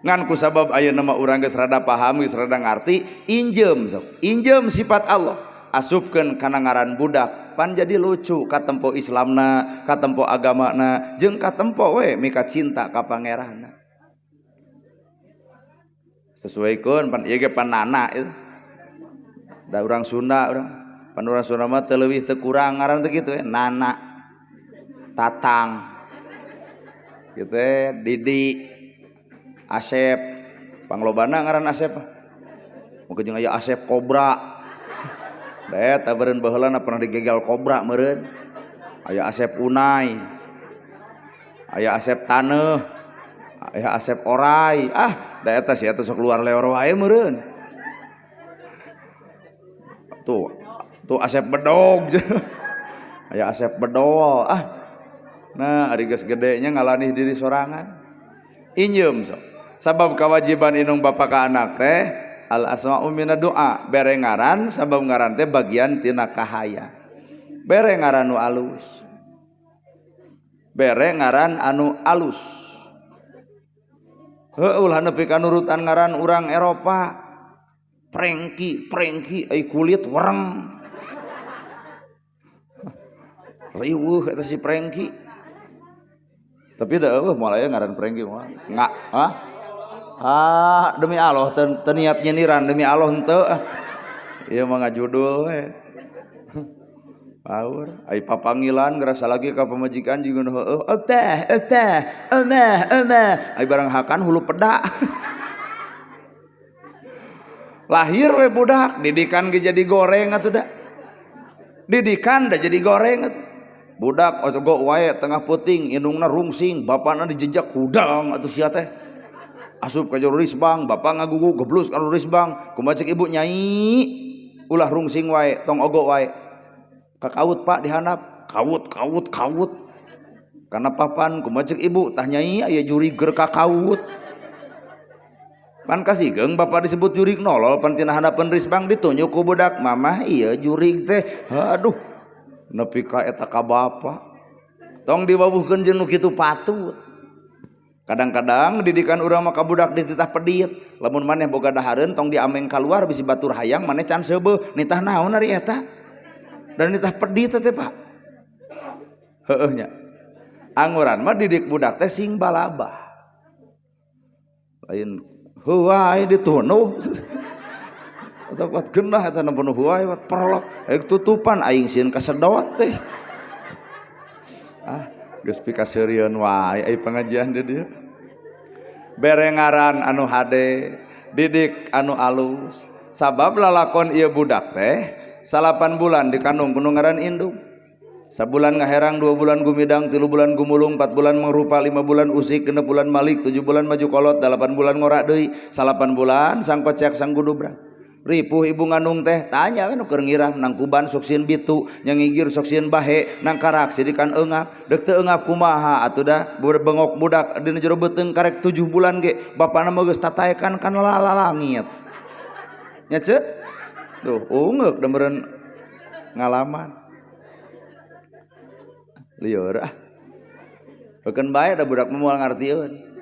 A: Ngan ku sabab ayeuna mah urang geus rada paham, geus rada ngarti, injem sok. Injem sifat Allah, asupkeun kana ngaran budak, pan jadi lucu katempo Islamna, katempo agamana, jeung katempo we mika cinta ka pangeranna. Sesuaikeun pan ieu ge panana itu. Da urang Sunda urang. Pan urang Sunda mah teu leuwih teu kurang ngaran teh kitu we, Nana. Tatang. Gitu Didi, Asep, panglobana ngaran Asep. Mungkin jeung aya Asep Kobra. Da eta beureun baheulana pernah digegal kobra meureun. Aya Asep Unai. Aya Asep Taneuh. Aya Asep Orai. Ah, da eta si eta sok luar leor wae meureun. Tuh, tuh Asep Bedog. Aya Asep Bedol. Ah. Nah, ari geus gede nya ngalanih diri sorangan. Injem sok. Sabab kewajiban indung bapa ka anak teh al asma'u minad doa, bere ngaran sabab ngaran teh bagian tina kahaya. Bere ngaran nu alus. Bere ngaran anu alus. Heuh ulah nepi ka nurutan ngaran urang Eropa. Prengki, prengki ai kulit wereng. Riweuh eta si Prengki. Tapi da eueuh moal aya ngaran Prengki moal. Enggak, hah? Ah, demi Allah teu niat nyindiran, demi Allah henteu. Ieu mah ngajudul we. Power, ai papanggilan ngerasa lagi ka pamajikan jeung nu heueuh, "Obah, obah, omah, omah." Ai barang hakan hulu peda. Lahir we budak, didikan ge jadi goreng atuh da. Didikan da jadi goreng atuh. Budak ogo wae tengah puting, indungna rungsing, bapana dijejak hudang atuh sia teh. Asup ka jero risbang, bapak ngagugu geblus ka risbang, kumaha cek ibu nyai, ulah rungsing wae, tong ogo wae. Kakaut pak dihandap, kaut kaut kaut. Karena papan kumaha cek ibu, tah nyai aya jurig ger kakaut. Pan kasigeung bapak disebut jurig nolol, pan tina handapeun risbang ditunjuk ku budak, mamah ieu jurig teh. Aduh, nepi ka eta ka bapa. Tong diwawuhkeun jeung nu kitu patut. Kadang-kadang didikan urang mah ka budak dititah pedit. Lamun maneh boga dahareun tong diameng kaluar bisi batur hayang maneh can seubeuh. Nitah naon ari eta? Dan nitah pedit teh Pak. Heueuh nya. Anguran mah didik budak teh sing balabah. Lain heuai ditunuh. Atau kuat genah eta nu penuh wae wat perlok aing tutupan aing sieun kasedot teh. Ah, geus pikaseurieun wae ai pengajian di dieu. Bere ngaran anu hade, didik anu alus. Sabab lalakon ieu budak teh 8 bulan dikandung kudu ngaran indung. Sabulan ngaherang, 2 bulan gumidang, 3 bulan gumulung, 4 bulan mangrupa, 5 bulan usik, 6 bulan malik, 7 bulan maju kolot, 8 bulan ngorak deui, 8 bulan sang kocek sang gudubrak. Ripuh ibu ngandung teh tanya we nu keur ngiram nangkuban sok sieun bitu, nyangigir sok sieun bahe, nangkarak sidikan eungap, deuk teu eungap kumaha atuh dah bengok budak dina jero beuteung karek 7 bulan ge bapana mah geus tataekan kana lalangit. Nya ceu? Tuh ungeuk da meureun ngalaman. Lieur ah. Beukeun bae da budak mah moal ngartieun.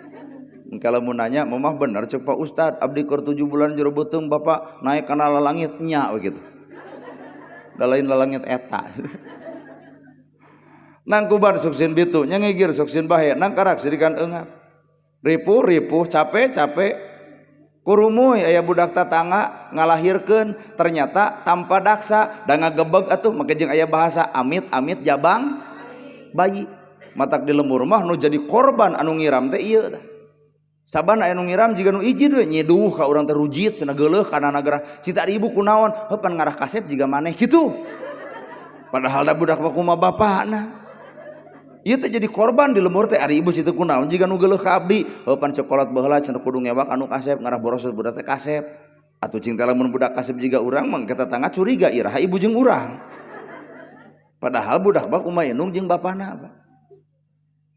A: Kalau mau nanya, mamah bener cek Pak Ustad, abdi keur 7 bulan jero beuteung bapak naik kana lalangit nya begitu. Da lain lalangit eta. Nangkuban sok sieun bitu, nya ngigir sok sieun bahe, nangkarak sidikan eungap. Ripuh ripuh, capek capek. Kurumuy aya budak tatangga ngalahirkeun, ternyata tanpa daksa da ngagebeg atuh make jeung aya bahasa amit amit jabang bayi. Matak di lembur mah nu jadi korban anu ngiram teh ieu tah. Saban aya nu ngiram jiga nu ijid we nyiduh ka urang teh rujit cenah geuleuh kana nagara cita ibu kunaon heuh pan ngarah kasep jiga maneh kitu. Padahal da budak mah kumaha bapana. Ieu teh jadi korban di lembur teh ari ibu cita kunaon jiga nu geuleuh ka abdi heuh pan cokolat baheula cenah kudu ngewak anu kasep ngarah boros budak teh kasep. Atuh cing teh lamun budak kasep jiga urang mah ke tetangga curiga iraha ibu jeung urang. Padahal budak mah kumaha indung jeung bapana Pak.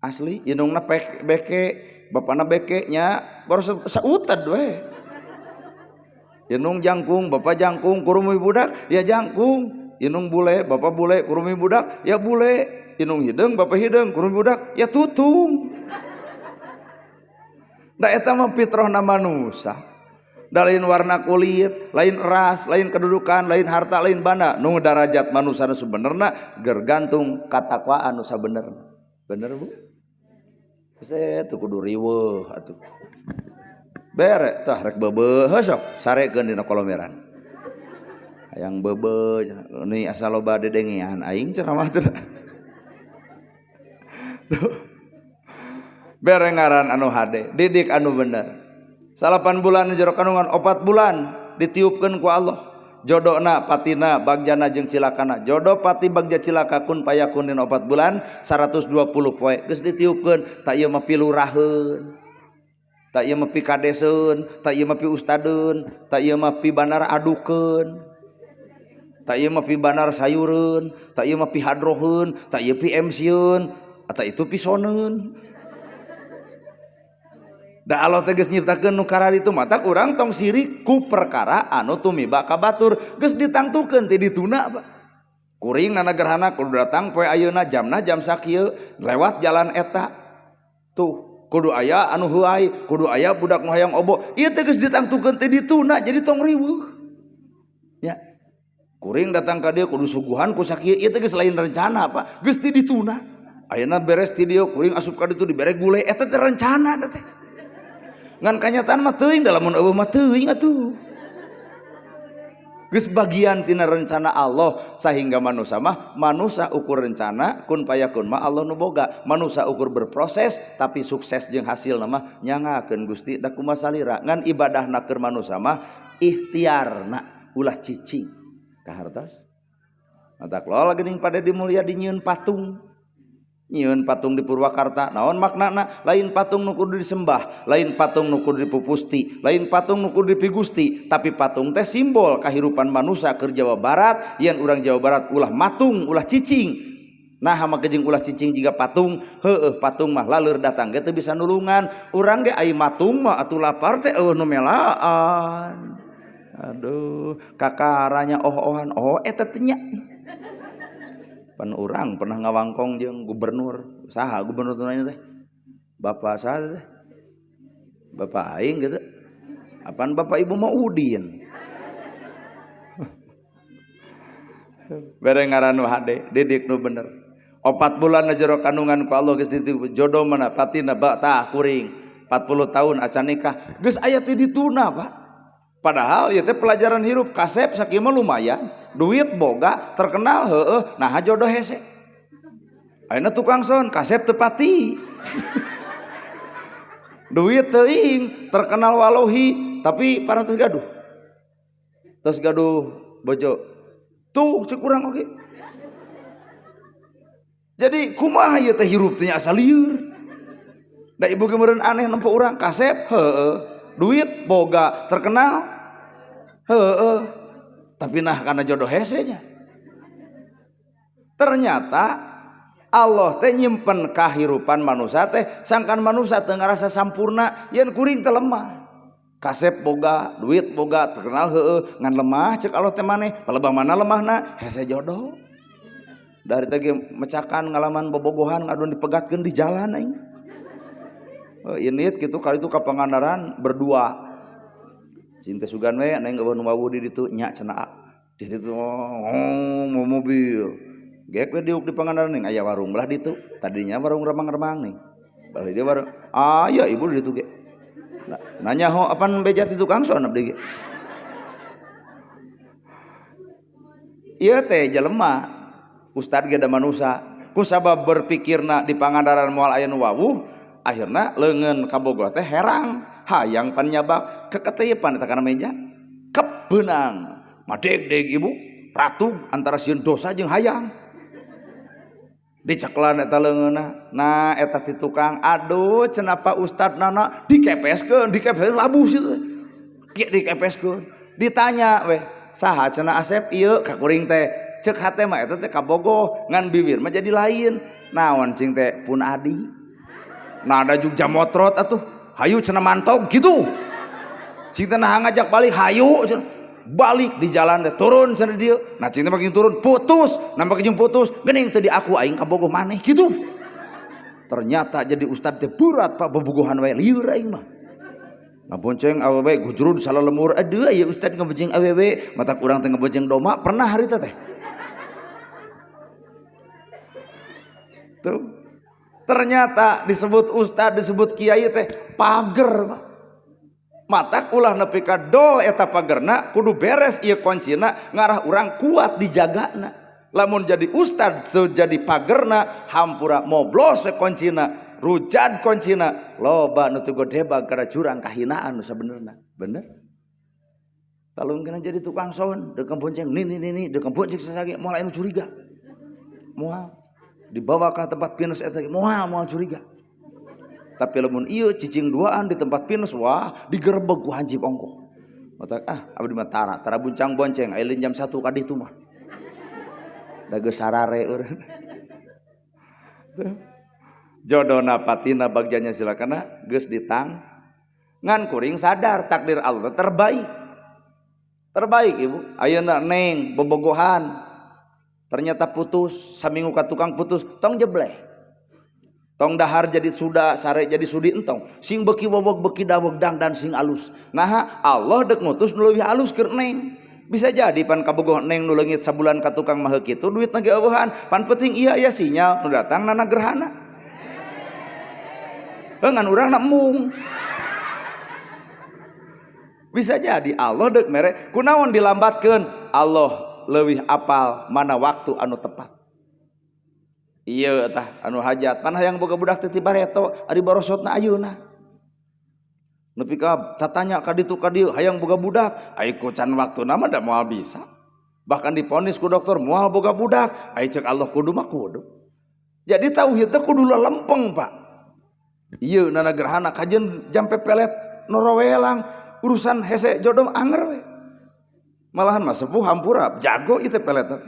A: Asli indungna beke bapana beke nya baru sautad we. Indung jangkung, bapak jangkung, kurumi budak ya jangkung. Indung bule, bapak bule, kurumi budak ya bule. Indung hideung, bapak hideung, kurumi budak ya tutung. Da eta mah fitrahna manusia. Da lain warna kulit, lain ras, lain kedudukan, lain harta, lain banda. Nu darajat manusia nu sebenarna gergantung katakwaan nu sabenerna. Bener Bu? Saya tuh kudu riweuh atuh. Bere tah rek beubeuh heuh sok sarekeun dina kolomeran. Hayang beubeuh cenah ni asa loba dedengean aing ceramah teh. Tuh. Bere ngaran anu hade, didik anu bener. 8 bulan jero kandungan, 4 bulan ditiupkeun ku Allah. Jodona patina bagjana jeung cilakana. Jodoh pati bagja cilaka kun payakun dina 4 bulan 120 poe geus ditiupkeun. Tak ieu mah piluraheun, tak ieu mah pikadeseun, tak ieu mah piustadeun, tak ieu mah pibanar adukeun, tak ieu mah pibanar sayureun, tak ieu mah pihadroheun, tak ieu pi MC-eun, atau itu pisoneun. Da Allah teh geus nyiptakeun nu kararitu matak urang tong sirik ku perkara anu tumiba ka batur geus ditangtukeun ti dituna Pak. Kuring nana gerhana kudu datang poe ayeuna jamna jam sakieu lewat jalan eta. Tuh kudu aya anu heuay, kudu aya budak nu hayang obo. Ieu teh geus ditangtukeun ti dituna jadi tong riweuh. Ya. Kuring datang ka dieu kudu suguhan ku sakieu ieu teh geus lain rencana Pak, geus ti dituna. Ayeuna beres ti dieu kuring asup ka ditu dibere gule eta teh rencana teh. Ngan kanyataan mah teuing da lamun eueuh mah teuing atuh. Geus bagian tina rencana Allah sehingga manusia mah manusia ukur rencana kun payakun mah Allah nu boga. Manusia ukur berproses tapi sukses jeung hasilna mah nyangakeun Gusti da kumaha salira. Ngan ibadahna keur manusia mah ikhtiarna ulah cicing kahartos. Matak lola geuning pada dimulia di nyieun patung. Nyieun patung di Purwakarta naon maknana lain patung nu kudu disembah, lain patung nu kudu dipupusti, lain patung nu kudu dipigusti, tapi patung teh simbol kahirupan manusia keur Jawa Barat. Yen urang Jawa Barat ulah matung, ulah cicing. Nah make jeung ulah cicing jiga patung, heueuh patung mah laleur datang ge teu bisa nulungan. Urang ge ai matung mah atuh lapar teh eueuh nu melaan. Aduh, kakaranya oh-ohan, oh eta teh nya. Pan urang pernah ngawangkong jeung gubernur, saha gubernur teh teh? Bapak saha teh? Bapak aing gitu. Apaan bapak ibu mah Udin. Bere ngaran nu hade, didik nu bener. 4 bulan jero kandungan ku Allah geus dititip jodoh mana patina ba tah kuring. 40 tahun acan nikah, geus aya ti dituna, Pak. Padahal ieu teh pelajaran hirup kasep sakieu mah lumayan, duit boga, terkenal heueuh, nah jodoh hese. Ayeuna tukang son kasep teu pati. Duit teuing, terkenal walohi, tapi parantos gaduh. Tos gaduh bojo. Tuh cek urang oge. Jadi kumaha ieu teh hirup teh asa lieur. Da ibu ge meureun aneh nempo urang kasep heueuh, duit boga, terkenal. Heeh. Tapi nah karena jodoh hese nya. Ternyata Allah teh nyimpen kahirupan manusia teh sangkan manusia teu ngarasa sampurna yen kuring teh lemah. Kasep boga, duit boga, terkenal heueuh, ngan lemah cek Allah teh maneh, palebah mana lemahna? Hese jodoh. Dari teh mecakan ngalaman bobogohan ngadon dipegatkeun di jalan aing. Init kitu kali itu ka Pangandaran berdua. Cinta sugan we neng eueuh nu wawuh di ditu nya cenah. Di ditu oh, mau mobil. Gek we diuk di Pangandaran ning aya warung belah ditu. Tadinya warung remang-remang nih. Balik dia warung. Ah ya ibu di ditu ge. Nanya ho apan beja ti tukang son abdi ge. Ieu teh jelema ustad ge da manusa. Ku sabab berpikirna di Pangandaran moal aya nu wawuh, akhirna leungeun kabogoh teh herang, hayang panyabak keketeyepan eta kana meja. Kebeunang. Madegdeg ibu, ratu antara sieun dosa jeung hayang. Diceklan eta leungeunna. Nah eta ti tukang, aduh cenah Pak Ustad nana dikepeskeun, dikepeskeun labuh situ. Dikepeskeun. Ditanya weh, saha cenah Asep ieu ka kuring teh. Cek hate mah eta teh kabogoh, ngan bibir mah jadi lain. Naon cing teh pun adi. Nah ada juga motrot atuh. Hayu cenah mantog gitu. Cing teh nah ngajak balik hayu cenah. Balik di jalan teh turun cenah dieu. Nah cing teh makin turun putus, nah makin putus, geuning teu di aku aing kabogoh maneh gitu. Ternyata jadi ustad teh berat Pak bobogohan wae lieur aing mah. Ngabonceng awewe gujrud salalemur aduh aya ustad ngabonceng awewe mata kurang teh ngabonceng doma pernah harita teh. Tuh. Ternyata disebut ustad disebut kiai teh pager Pak. Matak ulah nepi ka dol eta pagerna kudu beres ieu kuncina ngarah urang kuat dijagana. Lamun jadi ustad jadi pagerna hampura moblos we kuncina, rujad kuncina, loba nu teu godebag kana jurang kahinaan nu sabenerna. Bener? Talung kana jadi tukang son, deuk bonceng nini nini, deuk bonceng sasage moal anu curiga. Moal dibawa ka tempat pinus eta moal moal curiga. Tapi lamun ieu cicing duaan di tempat pinus wah digerebeg ku hansip ongkoh. Matak ah abdi mah tara, tara buncang bonceng ayeuna jam 1 ka ditu mah. Da geus sarare urang. Jodona patina bagjanya silakana geus ditang. Ngan kuring sadar takdir Allah terbaik. Terbaik ibu. Ayeuna neng bobogohan ternyata putus, saminggu ka tukang putus, tong jebleh. Tong dahar jadi suda, sare jadi sudi entong. Sing beki wowog beki daweg dangdan sing alus. Nah Allah dek ngutus nu leuwih alus keur neng. Bisa jadi pan kabogoh neng nu leungit sabulan ka tukang mah kitu duitna ge eueuhan. Pan penting iya iya sinyal nu datang nana gerhana. Heuh ngan urang na embung. Bisa jadi Allah dek mere kunaon dilambatkeun? Allah leuwih apal mana waktu anu tepat. Iya tah anu hajat pan hayang boga budak teh ti bareto ari barosotna ayeuna. Nepi ka tatanya ka ditu ka dieu hayang boga budak, ai ku can waktuna mah da moal bisa. Bahkan diponis ku dokter moal boga budak, ai ceuk Allah kudu mah kudu. Jadi tauhid teh kudu lelempeng, Pak. Ieu nana gerhana kajeun jam pepelet norowelang urusan hese jodoh anger we. Malahan mah sepuh hampura jago ieu teh pelet teh.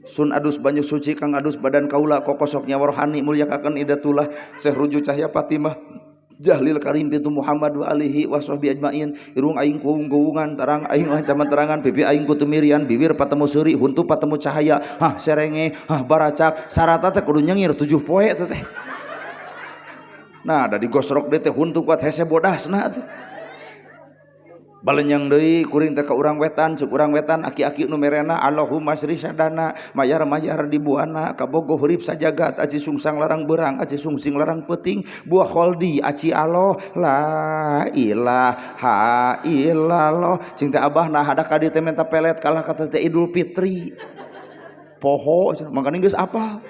A: Sun adus banyu suci kang adus badan kaula kokosok nyawa rohani mulyakaken idatullah Syekh Ruju Cahya Fatimah Jahlil Karim pintu Muhammad wa alihi wa sahbihi ajmain. Irung aing kuung-kuungan tarang aing lancaman terangan pipi aing kutumirian bibir patemu seuri huntu patemu cahaya hah serenge hah baracak sarata teh kudu nyengir 7 poe teh teh. Nah da digosrok deui teh huntu kuat hese bodasna atuh. Balenyang deui kuring teh ka urang wetan cek urang wetan aki-aki nu merena Allahumma sri sadana mayar-mayar di buana kabogoh hurip sajagat aci sungsang larang berang aci sungsing larang peuting buah kholdi aci Allah la ilaha illallah cing teh abah nah ada ka dieu teh menta pelet kalah ka teh Idul Fitri poho mangkana geus apal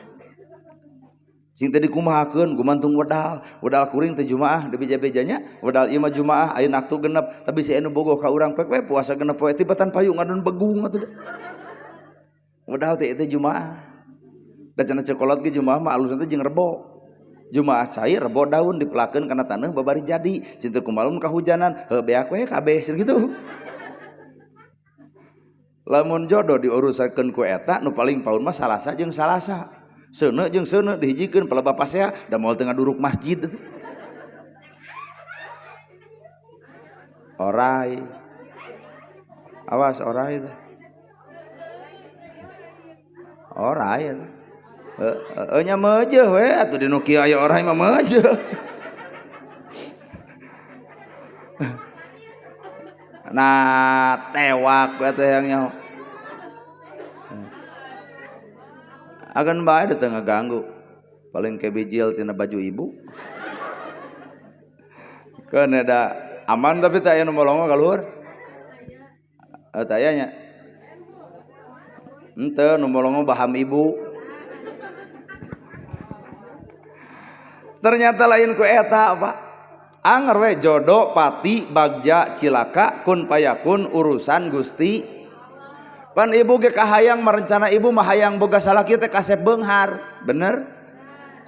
A: Sing teh dikumahakeun gumantung wedal, wedal kuring teh Jumaah di beja-bejanya, wedal ieu mah Jumaah ayeuna waktu genep, tapi si anu bogoh ka urang pek we puasa genep poe tibatan payu ngadon begung atuh. Wedal teh itu Jumaah. Da cenah cekolot ge Jumaah mah alusna teh jeung rebo. Jumaah cair rebo daun dipelakeun kana taneuh babari jadi, cinta kumalum kahujanan, heuh beak we kabeh cenah kitu. Lamun jodoh diurusakeun ku eta nu paling paun mah salasa jeung salasa. Seuneu jeung seuneu dihijikeun pelebah pasea da moal teu ngaduruk masjid. Orai. Awas orai teh. Orai. Heeh nya meujeuh we atuh di nu kieu aya orai mah meujeuh. Nah, tewak we teh yang nyaho. Agan bae teu ngaganggu. Paling ke bijil tina baju ibu. Keun da aman tapi teh aya nu molongo ka luhur. Teh aya nya. Henteu nu molongo baham ibu. Ternyata lain ku eta, Pak. Anger we jodoh pati bagja cilaka kun payakun urusan Gusti. Pan ibu ge kahayang merencana ibu mah hayang boga salaki teh kasep beunghar, bener?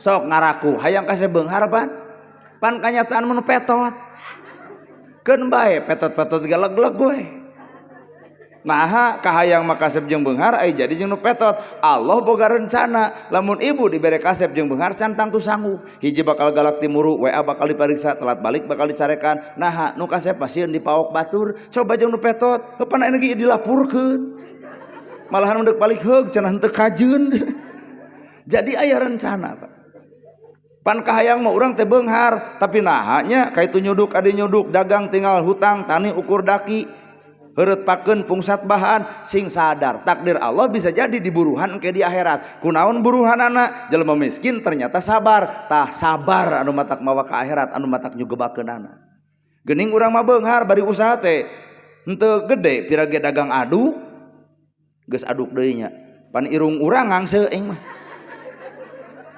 A: Sok ngaraku hayang kasep beunghar pan. Pan kanyataan mun petot. Keun bae petot-petot galeg-leg we. Naha kahayang mah kasep jeung beunghar ai jadi jeung nu petot. Allah boga rencana lamun ibu dibere kasep jeung beunghar can tangtu sanggup. Hiji bakal galak timuru, WA bakal dipariksa, telat balik bakal dicarekan. Naha nu kasep pasieun dipaok batur, coba jeung nu petot, heupan energi dilapurkeun. Malahan mendek balik heug cenah henteu kajeun. Jadi aya rencana, Pak. Pan kahayang mah urang teh beunghar, tapi naha nya kaitu nyuduk adi nyuduk, dagang tinggal hutang, tani ukur daki. Heureut pakeun pungsat bahan sing sadar takdir Allah bisa jadi diburuhan ke di akhirat. Kunaon buruhanana jelema miskin ternyata sabar, tah sabar anu matak mawa ka akhirat anu matak nyugebakeunana. Geuning urang mah beunghar bari usaha teh henteu gede pira ge dagang aduk geus aduk deui nya. Pan irung urang ngangse aing mah.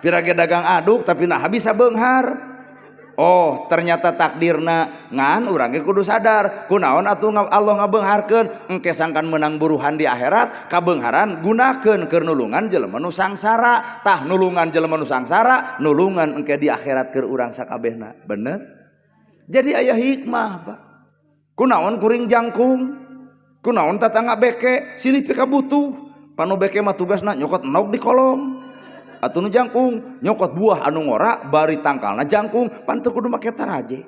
A: Pira ge dagang aduk tapi nah bisa beunghar. Oh ternyata takdirna ngan urang ge kudu sadar kunaon atuh Allah ngabeungharkeun engke sangkan menang buruhan di akhirat kabeungharan gunakeun keur nulungan jelema nu sangsara tah nulungan jelema nu sangsara nulungan engke di akhirat keur urang sakabehna bener. Jadi aya hikmah Pak. Kunaon kuring jangkung kunaon tatangga beke silih pikabutuh panu beke mah tugasna nyokot enog di kolong atuh nu jangkung nyokot buah anu ngora bari tangkalna jangkung pan teu kudu make taraje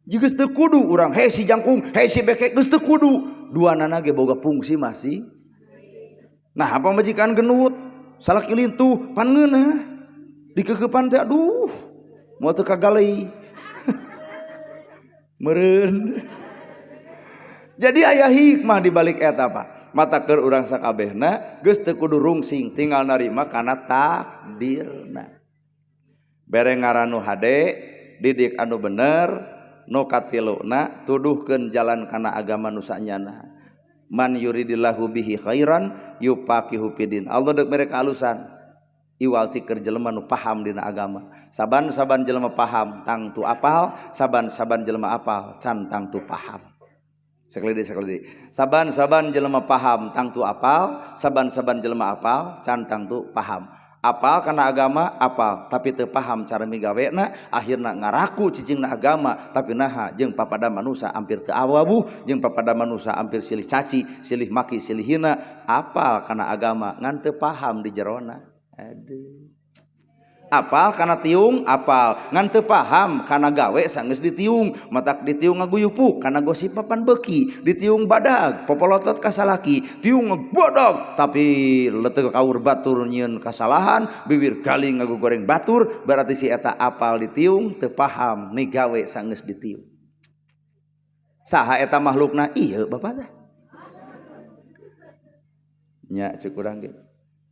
A: geus teu kudu urang hei si jangkung hei si beke geus teu kudu duanana ge boga fungsi masih. Nah apa majikan genut salaki lintuh pan ngeunah dikeukepan teh aduh moal teu kagalei meureun. Jadi aya hikmah di balik eta Pak. Mata keur urang sakabehna geus teu kudu rungsing tinggal narima kana takdirna. Bere ngaran nu hade, didik anu bener, nu katiluna tuduhkeun jalan kana agama nu sanyana. Man yuridillahu bihi khairan yufaqihu fidin. Allah deuk mere kaalusan iwal ti keur jelema nu paham dina agama. Saban-saban jelema paham tangtu apal, saban-saban jelema apal can tangtu paham. Sekali deui. Saban-saban jelema paham tangtu apal, saban-saban jelema apal can tangtu paham. Apal kana agama apal, tapi teu paham cara migawena, akhirna ngaraku cicingna agama, tapi naha jeung papada manusa hampir teu awabuh, jeung papada manusa hampir silih caci, silih maki, silih hina, apal kana agama ngan teu paham di jerona. Aduh. Apal kana tiung apal ngan teu paham kana gawe sanggeus ditiung matak ditiung ngaguyupuk kana gosip papan beuki ditiung badag popolotot ka salaki tiung badag tapi leteuh kaur batur nyieun kasalahan bibir gali ngagogoreng batur berarti si eta apal ditiung teu paham migawe sanggeus ditiung. Saha eta makhlukna ieu bapak teh nya ceuk urang ge.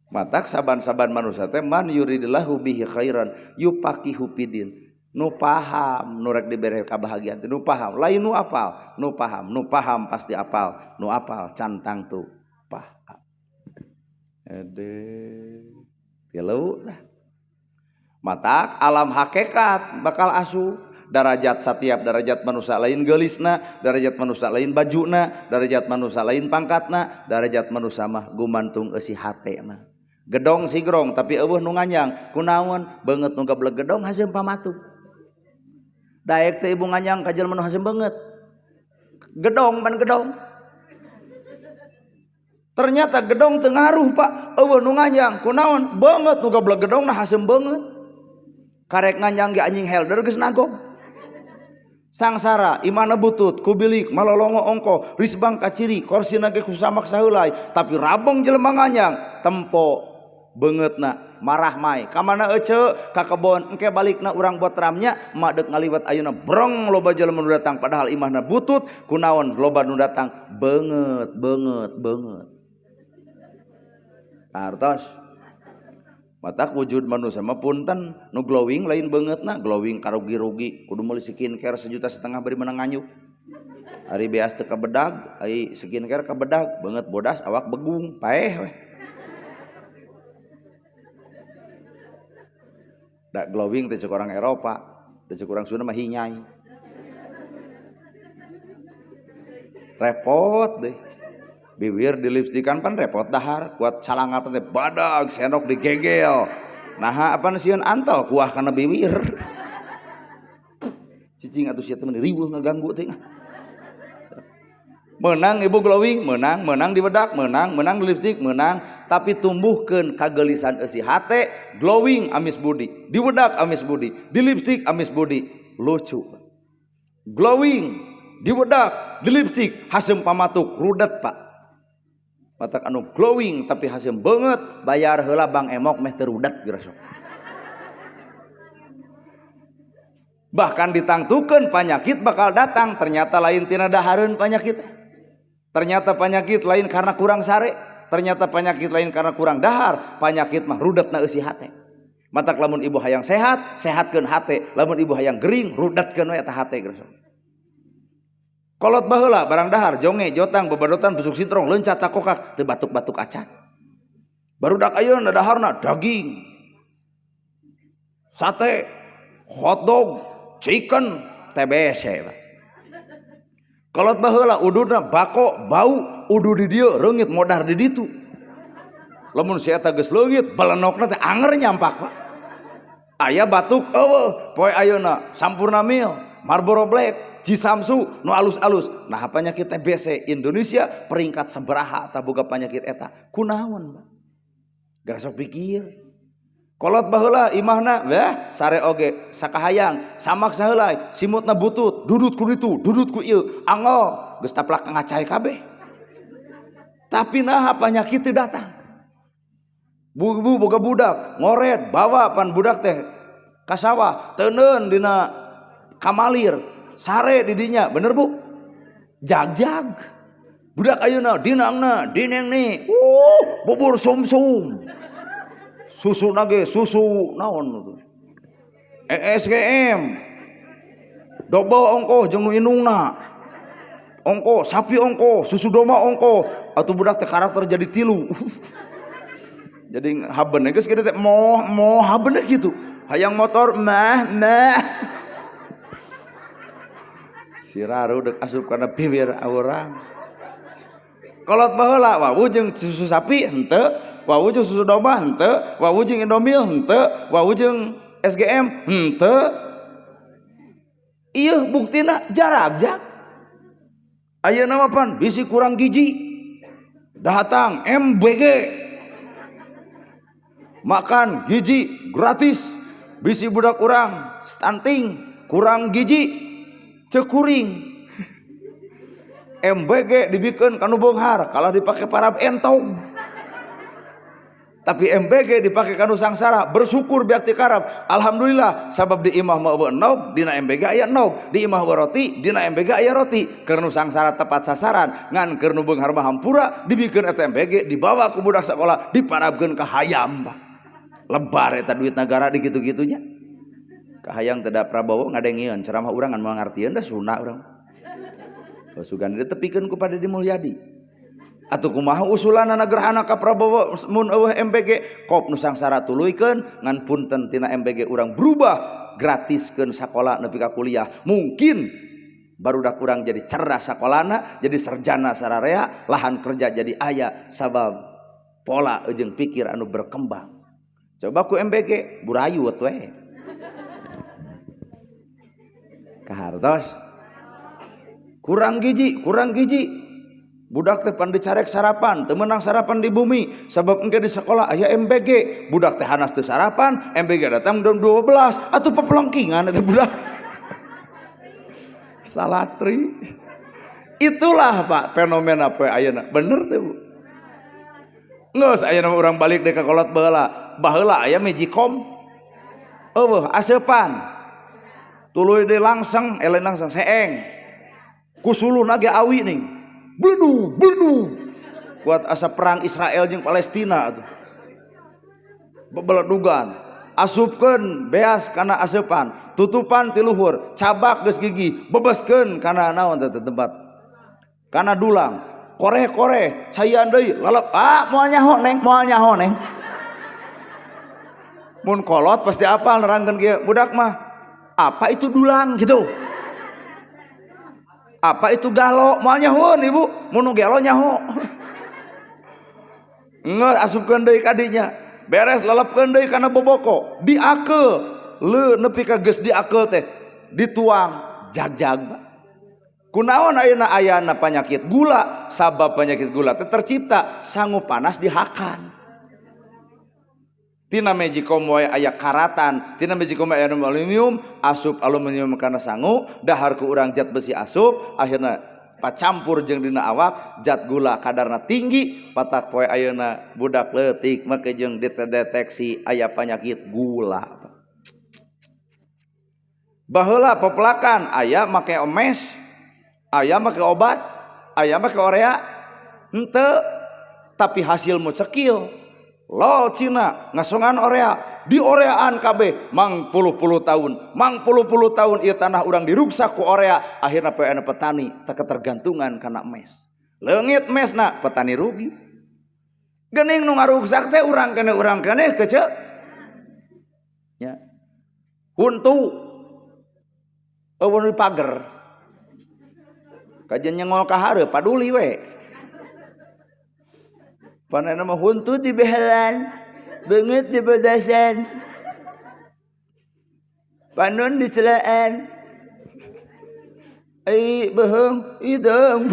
A: Matak saban-saban manusia teh man yuridillahu bihi khairan yufaqihu fidin. Nu paham nu rek dibere kabahagiaan teh nu paham, lain nu apal, nu paham, nu paham pasti apal, nu apal can tangtu paham. Aduh, tilu lah. Matak alam hakikat bakal asup darajat setiap darajat manusia lain geulisna, darajat manusia lain bajuna, darajat manusia lain pangkatna, darajat manusia mah gumantung eusi hatena. Gedong sigrong tapi eueuh nu nganyang, kunaon beungeut nu gableg gedong haseum pamatu. Daek teh ibu nganyang ka jelema nu haseum beungeut. Gedong pan gedong. Ternyata gedong teu ngaruh Pak, eueuh nu nganjang kunaon beungeut nu gablek gedongna haseum beungeut. Karek nganjang ge anjing helder geus nagog. Sangsara imana butut kubilik malolongo ongko risbang kaciri korsina ge kusamak saheulai tapi rabong jelema nganjang tempo beungeutna marah mai ka mana ece ka kebon engke balikna urang botramnya emak deuk ngaliwat ayeuna brong loba jelema nu datang padahal imahna butut kunaon loba nu datang beungeut beungeut beungeut. Artos matak wujud manusia mah punten nu glowing lain beungeutna glowing karugi-rugi kudu meuli skincare 1,5 juta bari menang nganyuk ari beas teu kabedag ari skincare kabedag beungeut bodas awak begung paeh weh. Da glowing teh cek orang Eropa teh cek urang Sunda mah hinyai repot deh. Bibir di lipstikan pan repot dahar kuat calangap teh badag sendok digegel nah apa sieun antel kuah kana bibir cicing atuh sia teh meni riweuh ngaganggu teh. Menang ibu glowing menang menang di bedak menang menang di lipstik menang tapi tumbuhkeun kagelisan eusi hate glowing amis budi di bedak amis budi di lipstik amis budi lucu glowing di bedak di lipstik haseum pamatuk rudet Pak. Matak anu glowing tapi haseum beungeut bayar heula bang emok meh teu rudet geura sok. Bahkan ditangtukeun penyakit bakal datang ternyata lain tina dahareun penyakit. Ternyata penyakit lain karena kurang sare, ternyata penyakit lain karena kurang dahar, penyakit mah rudetna eusi hate. Matak lamun ibu hayang sehat, sehatkeun hate. Lamun ibu hayang gering, rudetkeun we eta hate geura sok. Kolot baheula barang dahar jonge jotang bebadotan busuk sintrong leuncat takokak teu batuk-batuk acan. Barudak ayeuna daharna daging, sate, hotdog, chicken, TBC. Kolot baheula ududna bako bau udu di dieu reungit modar di ditu. Lamun si eta geus leungit balenokna teh anger nyampak Pak. Aya batuk eueuh poe ayeuna Sampurna Mil, Marlboro Black, Cisamsu nu alus-alus. Nah penyakit TBC Indonesia peringkat sabaraha tah boga penyakit eta. Kunaon Pak? Geura sok pikir. Kolot baheula imahna weh sare oge sakahayang samak saheulai simutna butut dudut ku ditu dudut ku ieu angel geus taplak ngacai kabeh. Tapi naha penyakit teu datang. Bu boga budak ngoret bawa pan budak teh ka sawah teuneun dina kamalir sare didinya bener bu jag-jag budak ayeuna dinangna dineng nih bubur sumsum susu nage susu naon tuh ESGM double ongkoh jeung nu indungna ongkoh sapi ongkoh susu domba ongkoh atuh budak teh karakter jadi tilu. Jadi haben geus kitu teh moh moh haben kitu hayang motor mah mah siraru dek asup kana bibir urang. Kolot baheula wawuh jeung susu sapi henteu, wawuh jeung susu domba henteu, wawuh jeung Indomil henteu, wawuh jeung SGM henteu. Ieu buktina jaragjag. Ayeuna mah pan bisi kurang gizi. Datang MBG. Makan gizi gratis. Bisi budak urang stunting, kurang gizi. Cekuring MBG dibikeun kanu beunghar kalah dipake parab entong tapi MBG dipake kanu sangsara bersyukur biak ti karab alhamdulillah sabab di imah mah eueuh endog dina MBG aya endog di imah eueuh roti dina MBG aya roti keur nu sangsara tepat sasaran ngan keur nu beunghar mah hampura dibikeun eta MBG dibawa ku budak sakola diparabkeun ka hayam lebar eta duit nagara di kitu-kitunya. Kahayang tidak Prabowo ngadengieun ceramah urang ngan moal ngartieun da sunah urang. Sugan ditepikeun ku Pak Dedi Mulyadi. Atuh kumaha usulanana gerhana ka Prabowo mun eueuh MBG kop nu sangsara tuluykeun ngan punten tina MBG urang berubah gratiskeun sakola nepi ka kuliah. Mungkin barudak urang jadi cerdas sakolana, jadi sarjana sararea, lahan kerja jadi aya sabab pola jeung pikir anu berkembang. Coba ku MBG burayut we. Kahartos kurang gizi, kurang gizi. Budak teh pan dicarek sarapan, teu meunang sarapan di bumi sabab engke di sekolah aya MBG. Budak teh hanas teu sarapan, MBG datang jam 12 atuh pepelengkingan eta budak. Salatri. Itulah Pak fenomena poe ayeuna. Bener teh Bu? Geus ayeuna urang balik deui ka kolot baheula. Baheula aya magicom. Eueuh aseupan. Tuluy deui langseng, elen langseng seeng. Ku suluhna ge awi ning. Bledu, bledu. Kuat asa perang Israel jeung Palestina atuh. Bebeledugan. Asupkeun beas kana aseupan, tutupan ti luhur, cabak geus gigi, bebeskeun kana naon teh tempat. Kana dulang, koreh-koreh, caian deui, lalep. Ah, moal nyaho neng, moal nyaho neng. Mun kolot pasti apal nerangkeun kieu, budak mah. Apa itu dulang gitu? Apa itu galo? Moal nyahoeun ibu, mun nu gelo nyaho. Ngeus asupkeun deui ka dinya. Beres lelepkeun deui kana boboko, diakeul. Leu nepi ka geus diakeul teh dituang jag-jag. Kunaon ayeuna ayana penyakit gula? Sabab penyakit gula teh tercipta sangu panas dihakan. Tina magicom wae aya karatan, tina magicom aya aluminium, asup aluminium kana sangu, dahar ku urang zat besi asup, akhirna pacampur jeung dina awak, zat gula kadarna tinggi, patak poe ayeuna budak leutik make jeung dideteksi aya penyakit gula. Baheula pepelakan aya make emes, aya make obat, aya make orea, henteu, tapi hasil cekil. Lol Cina ngasongan orea, di oreaan kabeh mang puluh-puluh tahun, mang puluh-puluh tahun ieu tanah urang diruksak ku orea, akhirna poe petani teu ketergantungan kana mes. Leungit mesna petani rugi. Geuning nu ngaruksak teh urang keneh kece. Ya. Huntu eueuh di pager. Kajian nyengol ka hareup paduli we. Panena mah huntu di behelan, beungeut di bedasan, panon di celaan, ai beuheung hideung.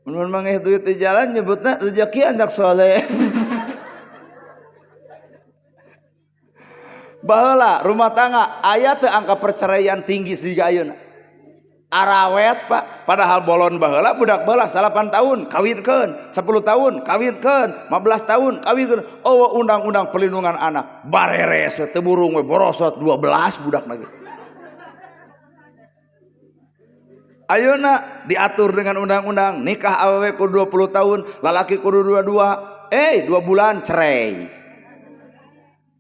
A: Mun mangeh duit di jalan nyebutna rezeki anak soleh. Baheula rumah tangga aya teu angka perceraian tinggi siga ayeuna. Arawet Pak, padahal bolon baheula budak baheula 8 tahun kawinkeun, 10 tahun kawinkeun, 15 tahun kawinkeun. Oh undang-undang perlindungan anak bareres teu burung we borosot 12 budak lagi. Ayeuna diatur dengan undang-undang nikah awewe kudu 20 tahun, lalaki kudu 22, 2 bulan cerai.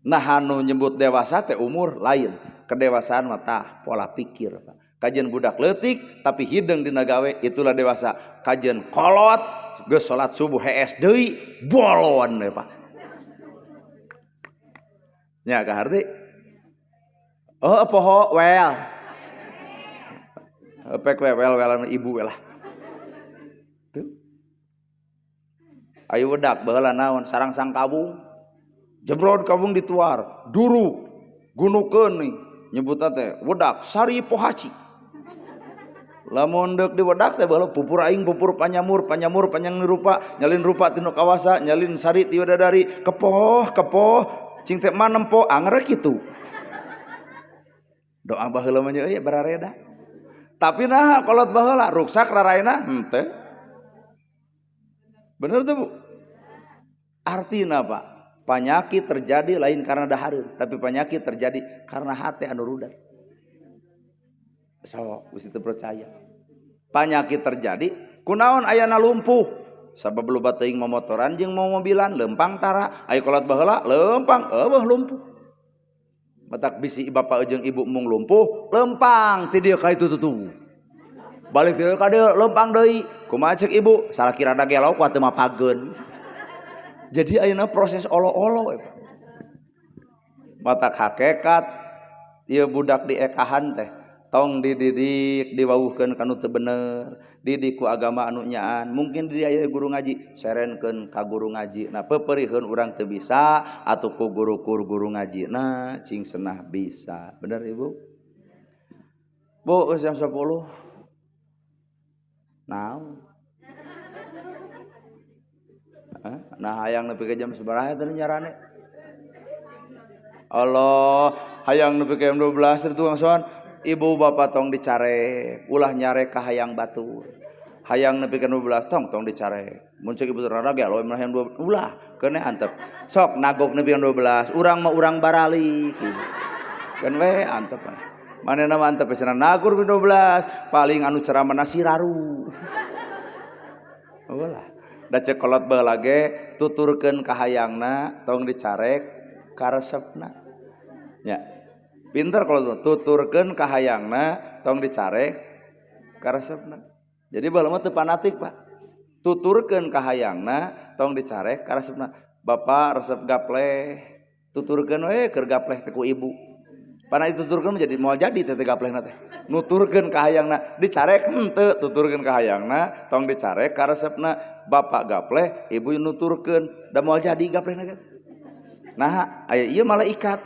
A: Nah anu nyebut dewasa teh umur lain, kedewasaan mah tah pola pikir Pak. Kajian budak leutik tapi hideng dina gawe itulah dewasa. Kajian kolot geus salat subuh hees deui bolon we Pak. Nya kaharti? Oh poho wel. Pek we wel welan ibu we lah. Tuh. Ayo wedak baheula naon sarang sang kawung. Jebrod kawung dituar, duruk gunukeun nih nyebutna teh wedak sari pohaci. Lamun deuk diwedak teh baheula pupur aing pupur panyamur, panyamur panyang rupa, nyalin rupa tinu kawasa, nyalin sari ti widadari, kepoh kepoh cing teh manempo anger kitu. Doa baheula mah nya euy barareda. Tapi nah kolot baheula ruksak raraina henteu. Bener tuh Bu? Artina Pak, penyakit terjadi lain karena dahareun, tapi penyakit terjadi karena hati anu rudat. Sok geus teu percaya. Penyakit terjadi kunaon ayana lumpuh. Sabab loba teuing momotoran jeung momobilan lempang tara, aya kolot baheula lempang eueuh lumpuh. Matak bisi bapak jeung ibu mung lumpuh, lempang ti dieu ka itu tutu. Balik dieu ka dieu lempang deui. Kumaha ceuk ibu? Salaki rada gelo kuat teu mapageun. Jadi ayeuna proses olo-olo we, Pak. Matak hakekat ieu budak diekahan teh tong dididik diwawuhkeun ka nu teu bener, didik ku agama anu nyaan. Mungkin di aya guru ngaji, serenkeun ka guru ngaji. Nah peperihkeun urang teu bisa atuh ku guru guru ngaji. Nah cing senah bisa. Bener Ibu? Bu, geus jam 10. Naon? Nah hayang nepi ka jam sabaraha teh nyarane? Allah, hayang nepi ka jam 12 teh tukang soan. Ibu bapak tong dicarek, ulah nyarek ka hayang batur. Hayang nepi ka 12 tong tong dicarek. Mun cek ibu rara ge aloh hayang 12, ulah keun antep. Sok nagok nepi ka 12, urang mah urang baralik. Keun we antep. Manehna mah antep cenah nagur 12, paling anu ceramah siraru. Ulah. Da cek kolot baheula ge tuturkeun ka hayangna tong dicarek karesepna. Nya. Pinter kolot tuturkeun ka hayangna tong dicarek karesepna. Jadi baheula mah teu fanatik, Pak. Tuturkeun ka hayangna tong dicarek karesepna. Bapak resep gapleh, tuturkeun we keur gapleh teh ku ibu. Pana dituturkeun jadi moal jadi teh gaplehna teh. Nuturkeun ka hayangna, dicarek henteu, tuturkeun ka hayangna tong dicarek karesepna. Bapak gapleh, ibu nuturkeun, da moal jadi gaplehna ge. Nah, aya ieu malaikat.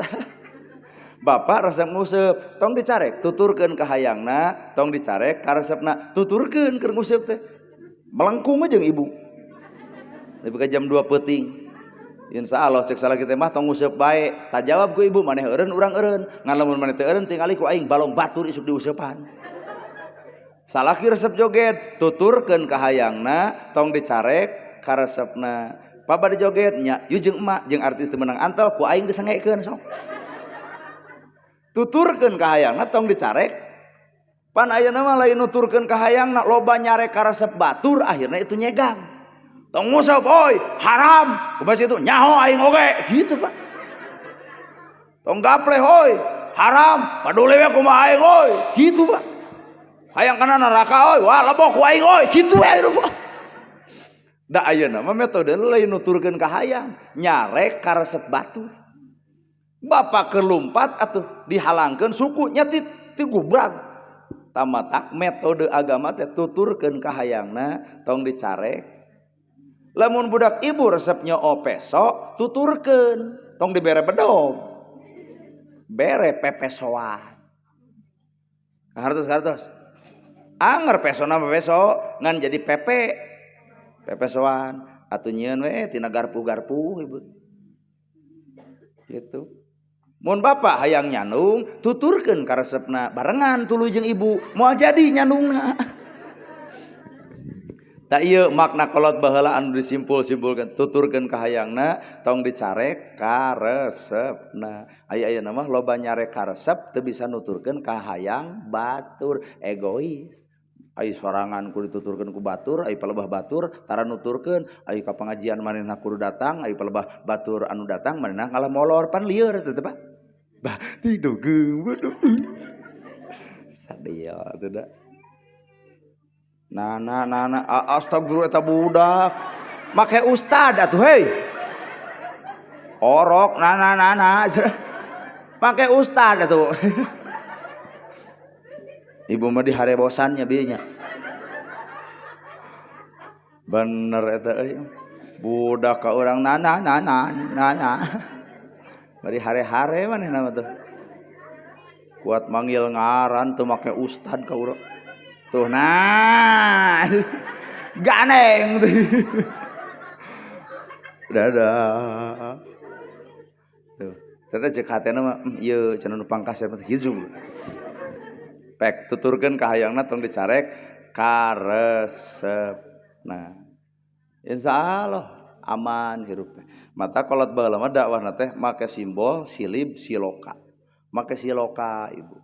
A: Bapak resep nguseup, tong dicarek, tuturkeun ka hayangna, tong dicarek karesepna, tuturkeun keur nguseup teh. Melengkung jeung ibu. Nepi ka jam 2 peuting. Insya Allah cek salah kita mah tong nguseup bae. Tak jawab ku ibu, maneh eureun urang eureun. Ngan lamun maneh teu eureun tingali ku aing balong batur isuk diuseupan. Salaki resep joget, tuturkeun ka hayangna, tong dicarek karesepna. Paba dijoget nya, yeuh jeung emak jeung artis teu meunang antel ku aing disengekeun sok. Tuturkeun ka hayangna tong dicarek. Pan ayeuna mah lain nuturkeun ka hayangna, loba nyarek karesep batur akhirna itu nyegang. Tong nguseup oi, haram. Kumaha itu nyaho aing oge gitu, Pak. Tong gapleh oi, haram. Paduli we kumaha aing oi, gitu, Pak. Hayang kana neraka oi, wah lebok ku aing oi, gitu we ayeuna, Pak. Da ayeuna mah metode lain nuturkeun ka hayang, nyarek karesep batur. Bapak kelumpat atuh dihalangkeun suku nya ti gubrak. Tamatak metode agama teh tuturkeun ka hayangna tong dicarek. Lamun budak ibu resepnya peso, tuturkeun, tong dibere bedog. Bere pepesoan. Hartos hartos. Anger pesona mah peso ngan jadi pepe. Pepesoan atuh nyieun we tina garpu-garpu ibu. Gitu. Mun bapak hayang nyandung, tuturkeun karesepna barengan tuluy jeung ibu, moal jadi nyandungna. Tak ieu makna kolot baheula anu disimpul-simpulkeun, tuturkeun ka hayangna tong dicarek karesepna. Aya ayeuna mah loba nyarek karesep teu bisa nuturkeun ka hayang batur, egois. Ai sorangan kudu dituturkeun ku batur, ai palebah batur tara nuturkeun, ai ka pangajian manehna kudu datang, ai palebah batur anu datang manehna ngalah molor pan lieur teh Pak. Bah tidogeung waduh. Sadia atuh da. Nah, nah, nah, nah, astagfirullah eta budak. Make ustad atuh hei. Orok, nah, nah, nah, nah. Make ustad atuh. Ibu mah diharebosannya bieu nya. Bener eta euy. Budak ka urang nah, nah, nah, nah, nah, nah. Bari hare-hare manehna mah tuh. Kuat manggil ngaran teu make ustad ka urang. Tuh nah, ganeng tuh. Dadah. Tuh, ternyata cek hatena mah, ieu cenah nu pangkasep teh kitu. Pek tuturkeun ka hayangna tong dicarek karesepna. Insya Allah aman hirup teh. Mata kolot baheula mah dakwahna teh make simbol silib siloka. Make siloka ibu.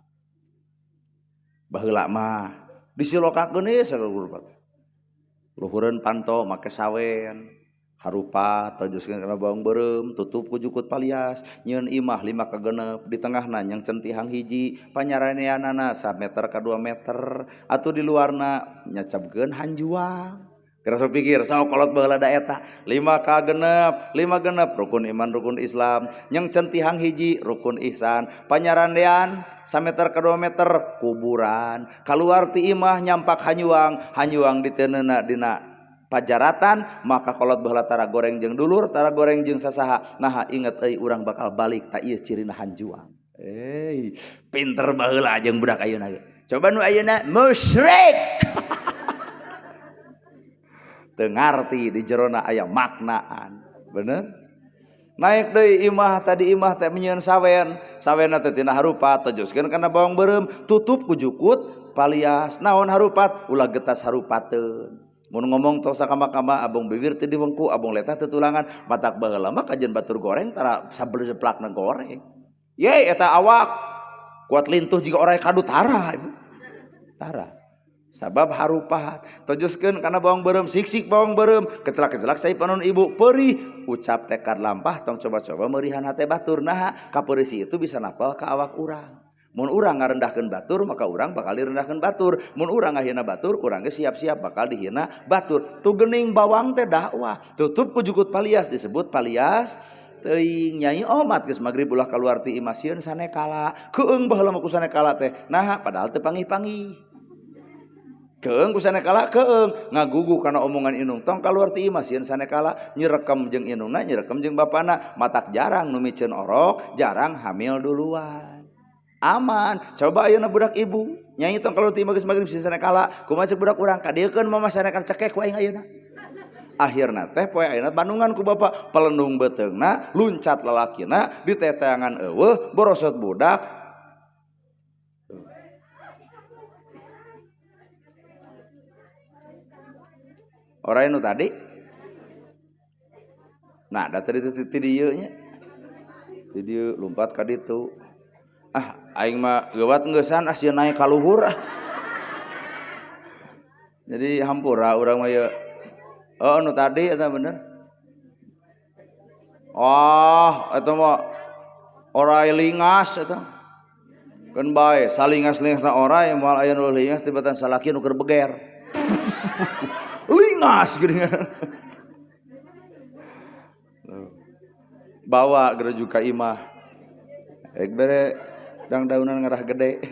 A: Baheula mah disilokakeun ieu saguru teh. Luhureun panto make sawen, harupa tojoskeun kana bawang beureum, tutup ku jukut palias, nyieun imah 5 ka 6, di tengahna nyang centihang hiji, panyaraneanana 1 meter ka 2 meter, atuh di luarna nyacabkeun hanjuang. Geura sok pikir, sok kolot baheula da eta 5 ka 6, 5 genep rukun iman rukun Islam, nyang centihang hiji rukun ihsan, panyarandean 1 meter ka 2 meter kuburan, kaluar ti imah nyampak hanyuang, hanyuang diteunena dina pajaratan, maka kolot baheula tara goreng jeung dulur, tara goreng jeung sasaha. Naha inget euy urang bakal balik ta ieu cirina hanjuang. Euy, pinter baheula jeung budak ayeuna ge. Coba nu ayeuna musyrik. Teu ngarti di jerona aya maknaan. Bener? Naik deui imah tadi imah teh menyieun sawen. Sawenna teh tina harupat tojoskeun kana bawang beureum, tutup ku jukut palias. Naon harupat? Ulah getas harupateun. Mun ngomong tos sakama-kama abong bibir teu diwengku, abong letah teu tulangan, matak baheula mah kajian batur goreng tara sabel jeplakna goreng. Ye eta awak kuat lintuh jiga oray kadu tara ibu. Tara. Sabab harupat tojoskeun kana bawang beureum, sik-sik bawang beureum, kecelak-kecelak sai panon ibu perih, ucap tekad lampah tong coba-coba meurihan hate batur. Naha kapeurisi itu bisa napal ka awak urang. Mun urang ngarendahkeun batur maka urang bakal direndahkeun batur. Mun urang ngahina batur urang ge siap-siap bakal dihina batur. Tu geuning bawang teh dakwah. Tutup ku jukut palias disebut palias teuing. Nyai omat geus magrib ulah kaluar ti imah sieun sanekala. Keung baheula mah ku sanekala teh. Naha padahal teu panggih-panggih. Keung ku sanekala keung ngagugu kana omongan indung tong kaluar ti imah sieun sanekala nyirekem jeung indungna nyirekem jeung bapana. Matak jarang nu miceun orok, jarang hamil duluan. Aman. Coba ayeuna budak ibu nyai tong kaluar ti imah geus magrib sieun sanekala kumaha ceuk budak urang kadieukeun mama sanekala cekek ku aing ayeuna. Akhirna teh poe ayeuna bandungan ku bapak pelendung beuteungna luncat lalakina diteteangan eueuh borosot budak. Orang nu tadi nah da tadi ti dieu nya ti dieu lompat ka ditu. Ah aing mah geuwat ngeusan ah sieun naik ka luhur ah. Jadi hampura urang mah ieu. Oh nu tadi eta bener. Oh eta mah orai lingas eta. Keun bae salingas-lingasna orai moal aya nu lingas tibatan salaki nu keur beger. Lingas geuningan. Bawa gerejuk ka imah. Ek bere dangdaunan ngarah gede.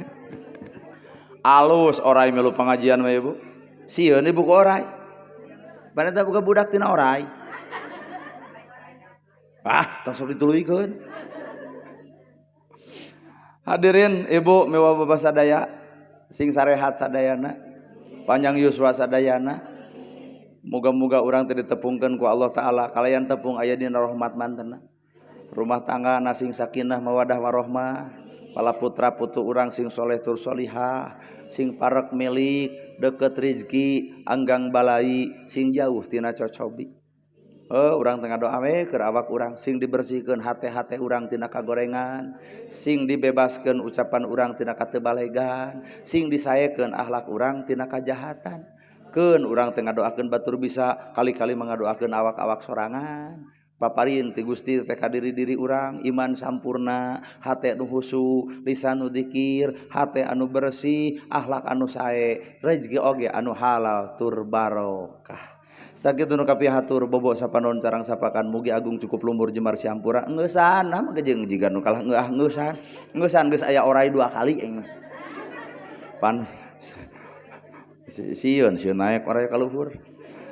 A: Alus orai milu pengajian mah ibu. Sieun ibu ku orai. Pan eta boga budak tina orai. Ah, tos dituluykeun. Hadirin ibu miwa bapak sadaya, sing sarehat sadayana, panjang yuswa sadayana. Moga-moga urang teh ditepungkeun ku Allah Ta'ala, kalayan tepung aya dina rahmat mantena. Rumah tangga na sing sakinah mawadah warohmah, pala putra putu urang sing soleh tur solihah, sing parek milik, deket rizki, anggang balai, sing jauh tina cocobi. Urang tengah doa we keur awak urang sing dibersihkeun hate-hate urang tina kagorengan, sing dibebaskeun ucapan urang tina katebalegan, sing disaekeun akhlak urang tina kajahatan. Keun urang teh ngadoakeun batur bisa kali-kali mangadoakeun awak-awak sorangan. Paparin ti Gusti teh ka diri-diri urang iman sampurna, hate nu husu, lisan nu dikir, hate anu bersih, akhlak anu sae, rezeki oge anu halal tur barokah. Sakitu nu kapihatur bobo sapanon carang sapakan mugi agung cukup lumur jemar siampura ngeusan nah mah jeung jiga nu kalah ngeuah ngeusan. Ngeusan geus aya orai 2 kali aing mah. Pan sieun sieun naik orai ka luhur.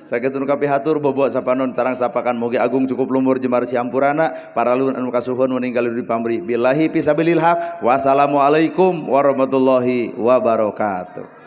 A: Sakitu nu kapihatur bobo sapanon carang sapakan mugi agung cukup lumur jemar siampurana para luhur anu kasuhun meninggal di pamrih billahi fisabilil haq. Wassalamualaikum warahmatullahi wabarakatuh.